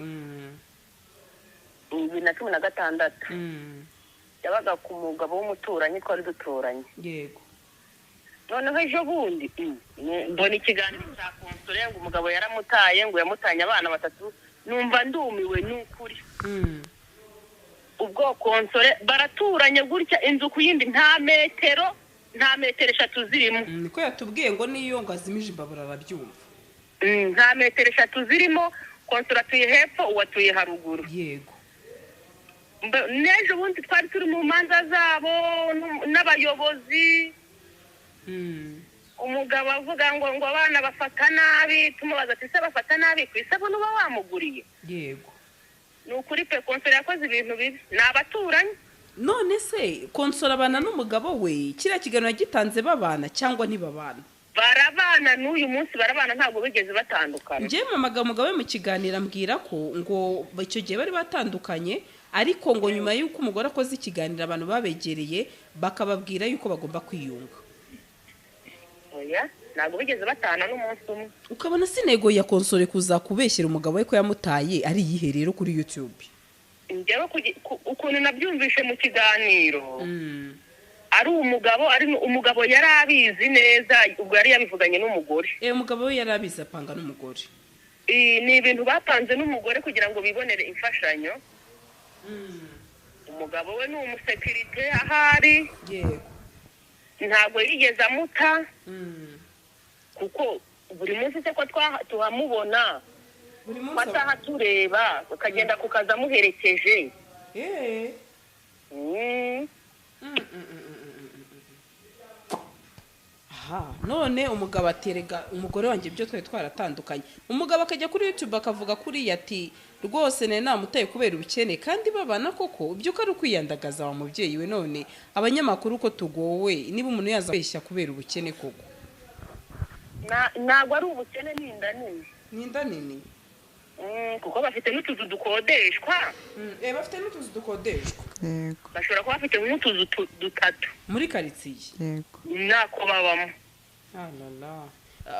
2016. Yabaga ku mugabo w'umuturanyi twari duturanye. Yego. Noneho ejo bundi mbona ikiganiro cya Console ngo umugabo yaramutaye, ngo yamutanye abana batatu, numva ndumiwe n'ukuri. Ubwo Console baraturanye gutya inzu ku yindi, nta metero 3 zirimo. Niko yatubwiye ngo niyo ngo azimije imbabura arabyumva. Nta metero 3 zirimo, Console atuye hepfo, uwatuye haruguru. Yego. N'ejo bundi twari turi mu manza zabo n'abayobozi, Umugabo avuga ngo abana bafata nabi, tumubaza ati se bafata nabi ku isabune uba wamuguriye? Yego. Ni ukuri pe, Konsore yakoze ibintu bibi, ni abaturanyi. None se Konsore abana n'umugabo we, kiriya kiganiro yagitanze babana cyangwa ntibabana? Barabana n'uyu munsi barabana, ntabwo bigeze batandukana. Njyewe mamaga umugabo we mu kiganiro ambwira ko ngo icyo gihe bari batandukanye, ariko ngo nyuma y'uko umugore akoze ikiganiro abantu babegereye bakababwira yuko bagomba kwiyunga. Oya, ntabwo bigeze batana n'umunsi umwe. Ukabona si intego ya Konsore kuzakubeshyera umugabo we ko yamutaye ari iyihe rero kuri YouTube? Njyewe ukuntu nabyumvishe mu kiganiro, ari umugabo, ari umugabo yari abizi neza, ubwo yari yabivuganye n'umugore. Umugabo we yari abizi apanga n'umugore. Ni ibintu bapanze n'umugore kugira ngo bibonere imfashanyo. Umugabo we ni umusekirite ahari. Yego. Ntabwo yigeze amuta. Kuko buri munsi se ko tuhamubona, buri munsi ataha tureba, ukagenda kukaza amuherekeje. Aha, none umugabo aterega umugore wanjye ibyo twari twaratandukanye. Umugabo akajya kuri YouTube akavuga kuri ati rwose nari namutaye kubera ubukene, kandi babana koko. Ibyo ko ari ukwiyandagaza wa mubyeyi we. None abanyamakuru ko tugowe, niba umuntu yaza kweshya kubera ubukene koko. Ntabwo ari ubukene, ni inda nini. Ni inda nini? Kuko bafite n'utuzu dukodeshwa. Bafite n'utuzu dukodeshwa. Yego. Bashobora kuba bafite nk'utuzu dutatu muri karitsiye. Yego. Nako babamo. Alala.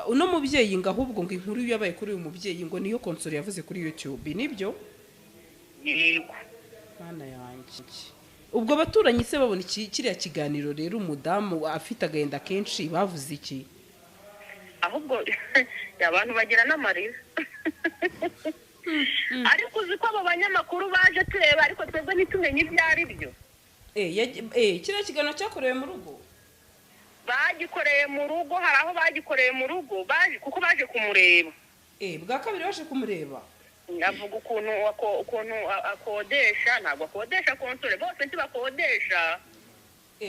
Uno mubyeyi ngo ahubwo ngo inkuru yabaye kuri uyu mubyeyi ngo niyo Konsore yavuze kuri YouTube, nibyo? Yego. Mana yanjye. Ubwo abaturanyi se babona iki kiriya kiganiro rero umudamu afite agahinda kenshi bavuze iki? Ahubwo abantu bagira n'amarira. Ariko uzi ko abo banyamakuru baje tureba, ariko twebwe ntitumenye ibyo ari byo. Kiriya kiganiro cyakorewe mu rugo? Bagikoreye mu rugo, hari aho bagikoreye mu rugo, baje kuko baje kumureba. Bwa kabiri baje kumureba. Avuga ukuntu akodesha, ntabwo akodesha Konsore, bose ntibakodesha.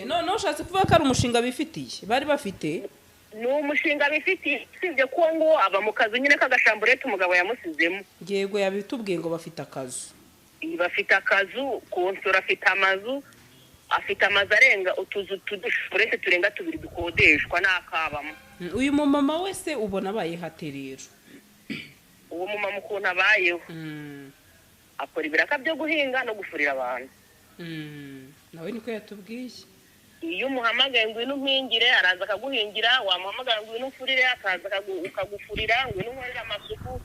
None ushatse kuvuga ko ari umushinga bifitiye, bari bafite? Ni umushinga bifitiye, usibye ko ngo aba mu kazu nyine k'agashamburete umugabo yamusizemo. Yego, yabitubwiye ngo bafite akazu. Bafite akazu, Konsore afite amazu, afite amazu arenga utuzu tudushamburete turenga tubiri dukodeshwa n'akabamo. Uyu mumama wese ubona abaye hate rero? Uwo mumama ukuntu abayeho, akora ibiraka byo guhinga no gufurira abantu. Nawe niko yatubwiye. Iyo umuhamagaye ngwino umpingire, araza akaguhingira, wamuhamagara ngwino umfurire, akaza akagufurira, ngwino unkorere amasuku.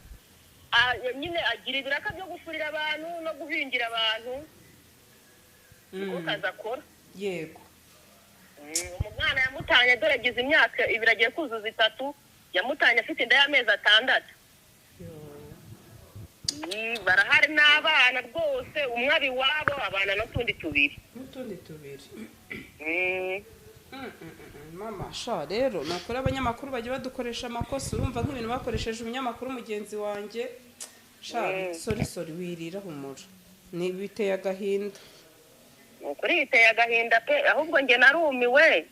Nyine agira ibiraka byo gufurira abantu no guhingira abantu. Niko kazi akora. Yego. Umwana yamutanye dore agize imyaka ibiri agiye kuzuza 3, yamutanye afite inda y'amezi 6. Barahari n'abana rwose, umwe ari iwabo, abana n'utundi tubiri. N'utundi tubiri. Mama sha rero nakora abanyamakuru bajya badukoresha amakosa, urumva nk'ibintu bakoresheje umunyamakuru mugenzi wanjye. Sha sorry wirira humura. Ni biteye agahinda. Ukuri biteye agahinda pe, ahubwo nge narumiwe.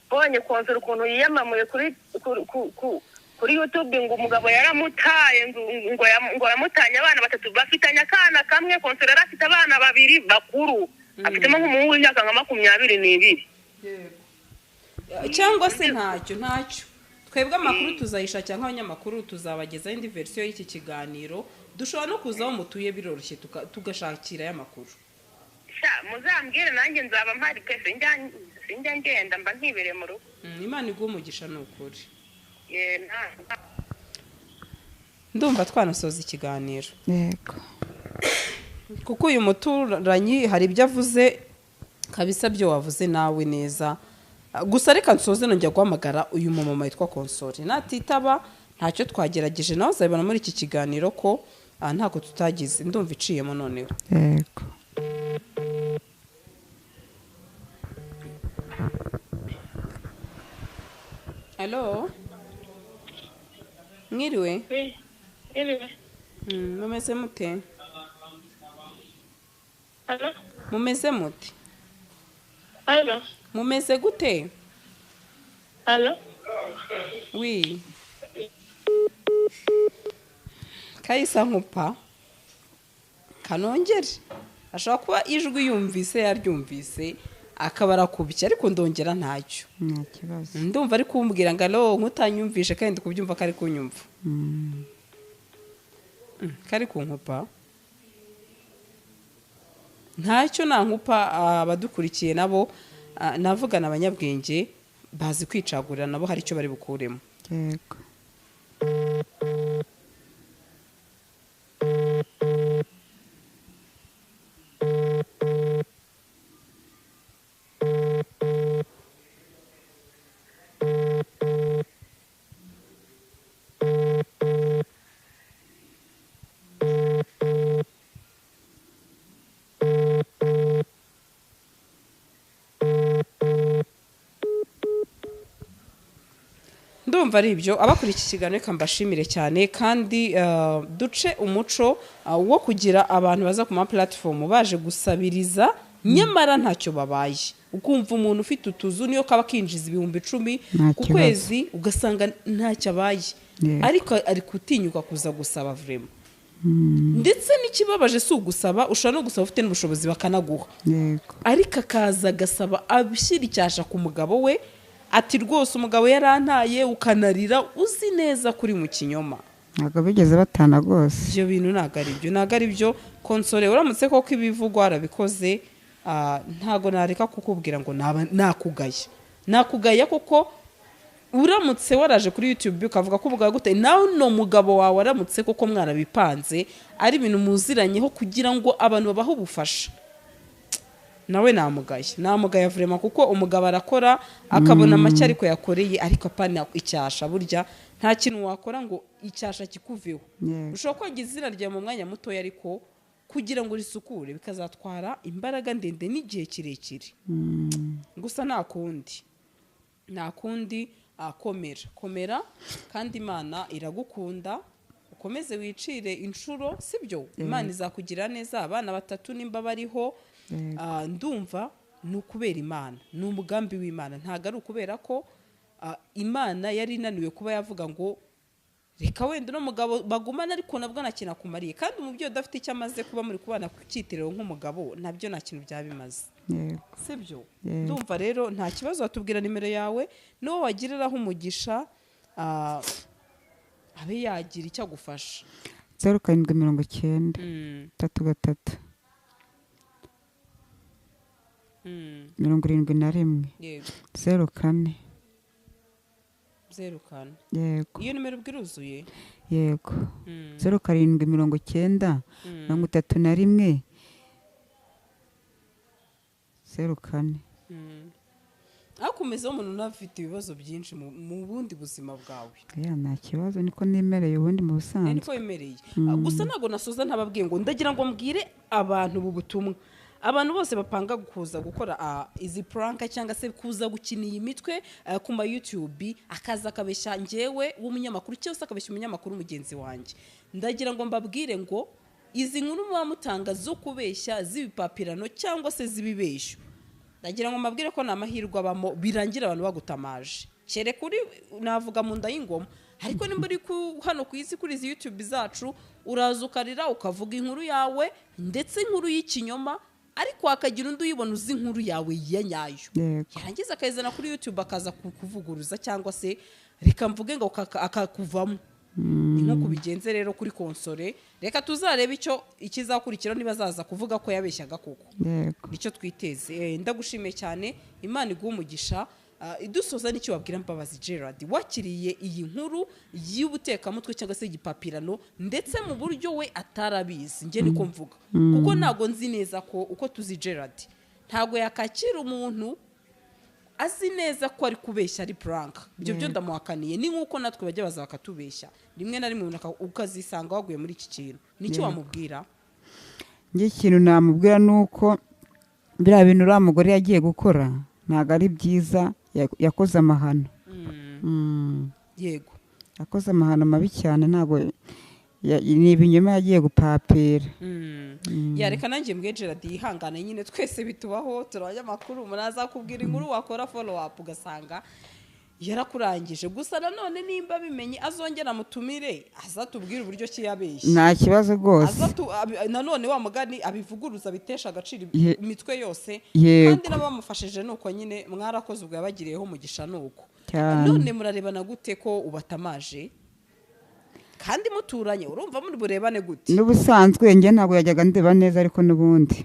Mbonye Konsore ukuntu yiyamamuye kuri kuri YouTube ngo umugabo yaramutaye, ngo yamutanye abana batatu, bafitanye akana kamwe. Konsore yari afite abana babiri bakuru, afitemo nk'umuhungu w'imyaka nka 22. Yego. Cyangwa se ntacyo twebwe amakuru tuzayishakira nk'abanyamakuru, tuzabagezaho indi verisiyo y'iki kiganiro. Dushobora no kuza aho mutuye biroroshye tugashakira y'amakuru. Sha muzambwire nanjye nzaba mpari pe, sinjya ngenda mba nkibereye mu rugo. Imana iguhe umugisha ni ukuri. Ndumva twanasoza ikiganiro. Yego. Kuko uyu muturanyi hari ibyo avuze kabisa, byo wavuze nawe neza. Gusa reka nsoze nongera guhamagara uyu mumama witwa Konsore. Natitaba ntacyo twagerageje, nawe uzabibona muri iki kiganiro ko ntako tutagize. Ndumva iciyemo noneho. Yego. Allo? Mwiriwe? Mwiriwe. Mumeze mute? Allo? Mumeze mute? Allo? Mumeze gute? Halo? Wi. Kayisa nkupa. Kanongere. Ashobora kuba ijwi yumvise yaryumvise akaba arakubye ariko ndongera ntacyo. Nta kibazo. Ndumva ari kumbwira ngo alo nkutanyumvishe kandi kubyumva kari kunyumva. Kari kunkupa. Ntacyo nankupa abadukurikiye nabo navugana abanyabwenge bazi kwicagurira nabo hari icyo bari bukuremo. Yego. Ndumva ari ibyo abakora iki kiganiro reka mbashimire cyane kandi duce umuco wo kugira abantu baza ku ma platform baje gusabiriza nyamara ntacyo babaye. Ukumva umuntu ufite utuzu niyo kaba kinjiza 10,000 ku kwezi ugasanga ntacyo abaye, ariko ari kutinyuka kuza gusaba vraiment. Ndetse n'ikibabaje si ugusaba, ushobora no gusaba ufite n'ubushobozi bakanaguha. Ariko akaza agasaba abishyira icyasha ku mugabo we ati rwose umugabo yarantaye, ukanarira uzi neza kuri mu kinyoma. Ntabwo bigeze batana rwose. Ibyo bintu ntabwo ari byo, ntabwo ari byo. Konsole uramutse koko ibivugwa warabikoze, ntabwo nareka kukubwira ngo nakugaya. Nakugaya kuko uramutse waraje kuri YouTube ukavuga ko umugabo gute, nawe no mugabo wawe waramutse koko mwarabipanze ari ibintu muziranyeho kugira ngo abantu babahe ubufasha. Nawe namugaye, namugaye vraiment kuko umugabo arakora akabona make ariko yakoreye, ariko apana icyasha. Burya nta kintu wakora ngo icyasha kikuveho. Ushobora kwangiza izina ryawe mu mwanya mutoya ariko kugira ngo risukure bikazatwara imbaraga ndende n'igihe kirekire. Gusa nta kundi, nta kundi, komera komera kandi Imana iragukunda. Ukomeze wicire inshuro, sibyo? Imana izakugira neza. Abana batatu nimba bariho, ndumva ni ukubera Imana, ni umugambi w'Imana. Ntabwo ari ukubera ko Imana yari inaniwe kuba yavuga ngo reka wenda no mugabo bagumana, ariko nabwo nta kumariye. Kandi umubyeyi udafite icyo amaze kuba muri kubana ku cyitiriro nk'umugabo nabyo nta kintu byaba bimaze, sibyo? Ndumva rero nta kibazo, watubwira nimero yawe n'uwo wagiriraho umugisha abe yagira icyo agufasha. 0790 33 71 04 04. Yego. Iyo nimero ubwiruzuye? Yego. 0790 31 04. Akomeza umuntu unafite ibibazo byinshi mu bundi buzima bwawe. Ya nta kibazo, niko nemereye ubundi mu busanzwe. Niko yemereye. Gusa ntago nasoza ntababwiye ngo ndagira ngo mbwire abantu ubu butumwa. Abantu bose bapanga kuza gukora izi prank cyangwa se kuza gukina iyi mitwe ku ma YouTube, akaza akabeshya njyewe w'umunyamakuru cyose akabeshya umunyamakuru mugenzi wanjye. Ndagira ngo mbabwire ngo izi nkuru muba mutanga zo kubeshya z'ibipapirano cyangwa se z'ibibeshyo, ndagira ngo mbabwire ko nta mahirwe abamo, birangira abantu bagutamaje. Kere kuri navuga mu nda y'ingoma, ariko nimba uri hano ku isi kuri izi YouTube zacu uraza ukarira ukavuga inkuru yawe ndetse inkuru y'ikinyoma, ariko hakagira undi uyibona uzi inkuru yawe ya nyayo, yarangiza akayizana kuri YouTube akaza kukuvuguruza cyangwa se reka mvuge ngo akakuvamo. Ni nko kubigenze rero kuri konsole. Reka tuzarebe icyo ikizakurikira niba azaza kuvuga ko yabeshyaga koko. Nicyo twiteze. Ndagushimiye cyane, Imana iguhe umugisha. Idusoza n'icyo wabwira Mbabazi Gerard wakiriye iyi nkuru y'ubutekamutwe cyangwa se igipapirano ndetse mu buryo we atarabizi. Nge niko mvuga kuko ntago nzi neza ko uko tuzi Gerard ntago yakakira umuntu azi neza ko ari kubeshya ari prank. Ibyo byo ndamuhakaniye. Ni nkuko natwe bajya baza bakatubeshya rimwe na rimwe ukazisanga waguye muri iki kintu. Nicyo wamubwira? Nge ikintu namubwira nuko biriya bintu uriya mugore yagiye gukora ntago ari byiza, yakoze amahano. Yego, yakoze amahano mabi cyane, ntago ni ibinyoma yagiye gupapira. Yareka nanjye mbwe Gerard yihangane nyine, twese bitubaho, turi abanyamakuru, umuntu azakubwira inkuru wakora follow up ugasanga Yarakurangije. Gusa nanone nimba bimenye, azongera amutumire, azatubwire uburyo ki yabeshye. Nta kibazo rwose. Nanone wa mugani abivuguruza, bitesha agaciro imitwe yose. Yego. Kandi n'abamufashije ni uko nyine, mwarakoze, ubwo yabagiriyeho umugisha, ni uko. Cyane. None murarebana gute ko ubatamaje kandi muturanye? Urumva muri burebane gute? N'ubusanzwe njye ntabwo yajyaga ndeba neza, ariko n'ubundi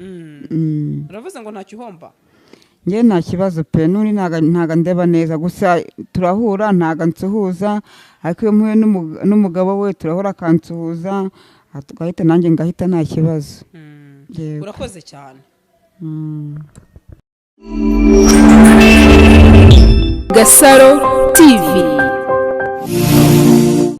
Uravuze ngo ntacyo uhomba. Njye nta kibazo pe. N'undi ntago ndeba neza, gusa turahura ntago ansuhuza, ariko iyo mpuye n'umugabo we turahura akansuhuza, tugahita nanjye ngahita, nta kibazo. Yego. Urakoze cyane. Gasaro TV.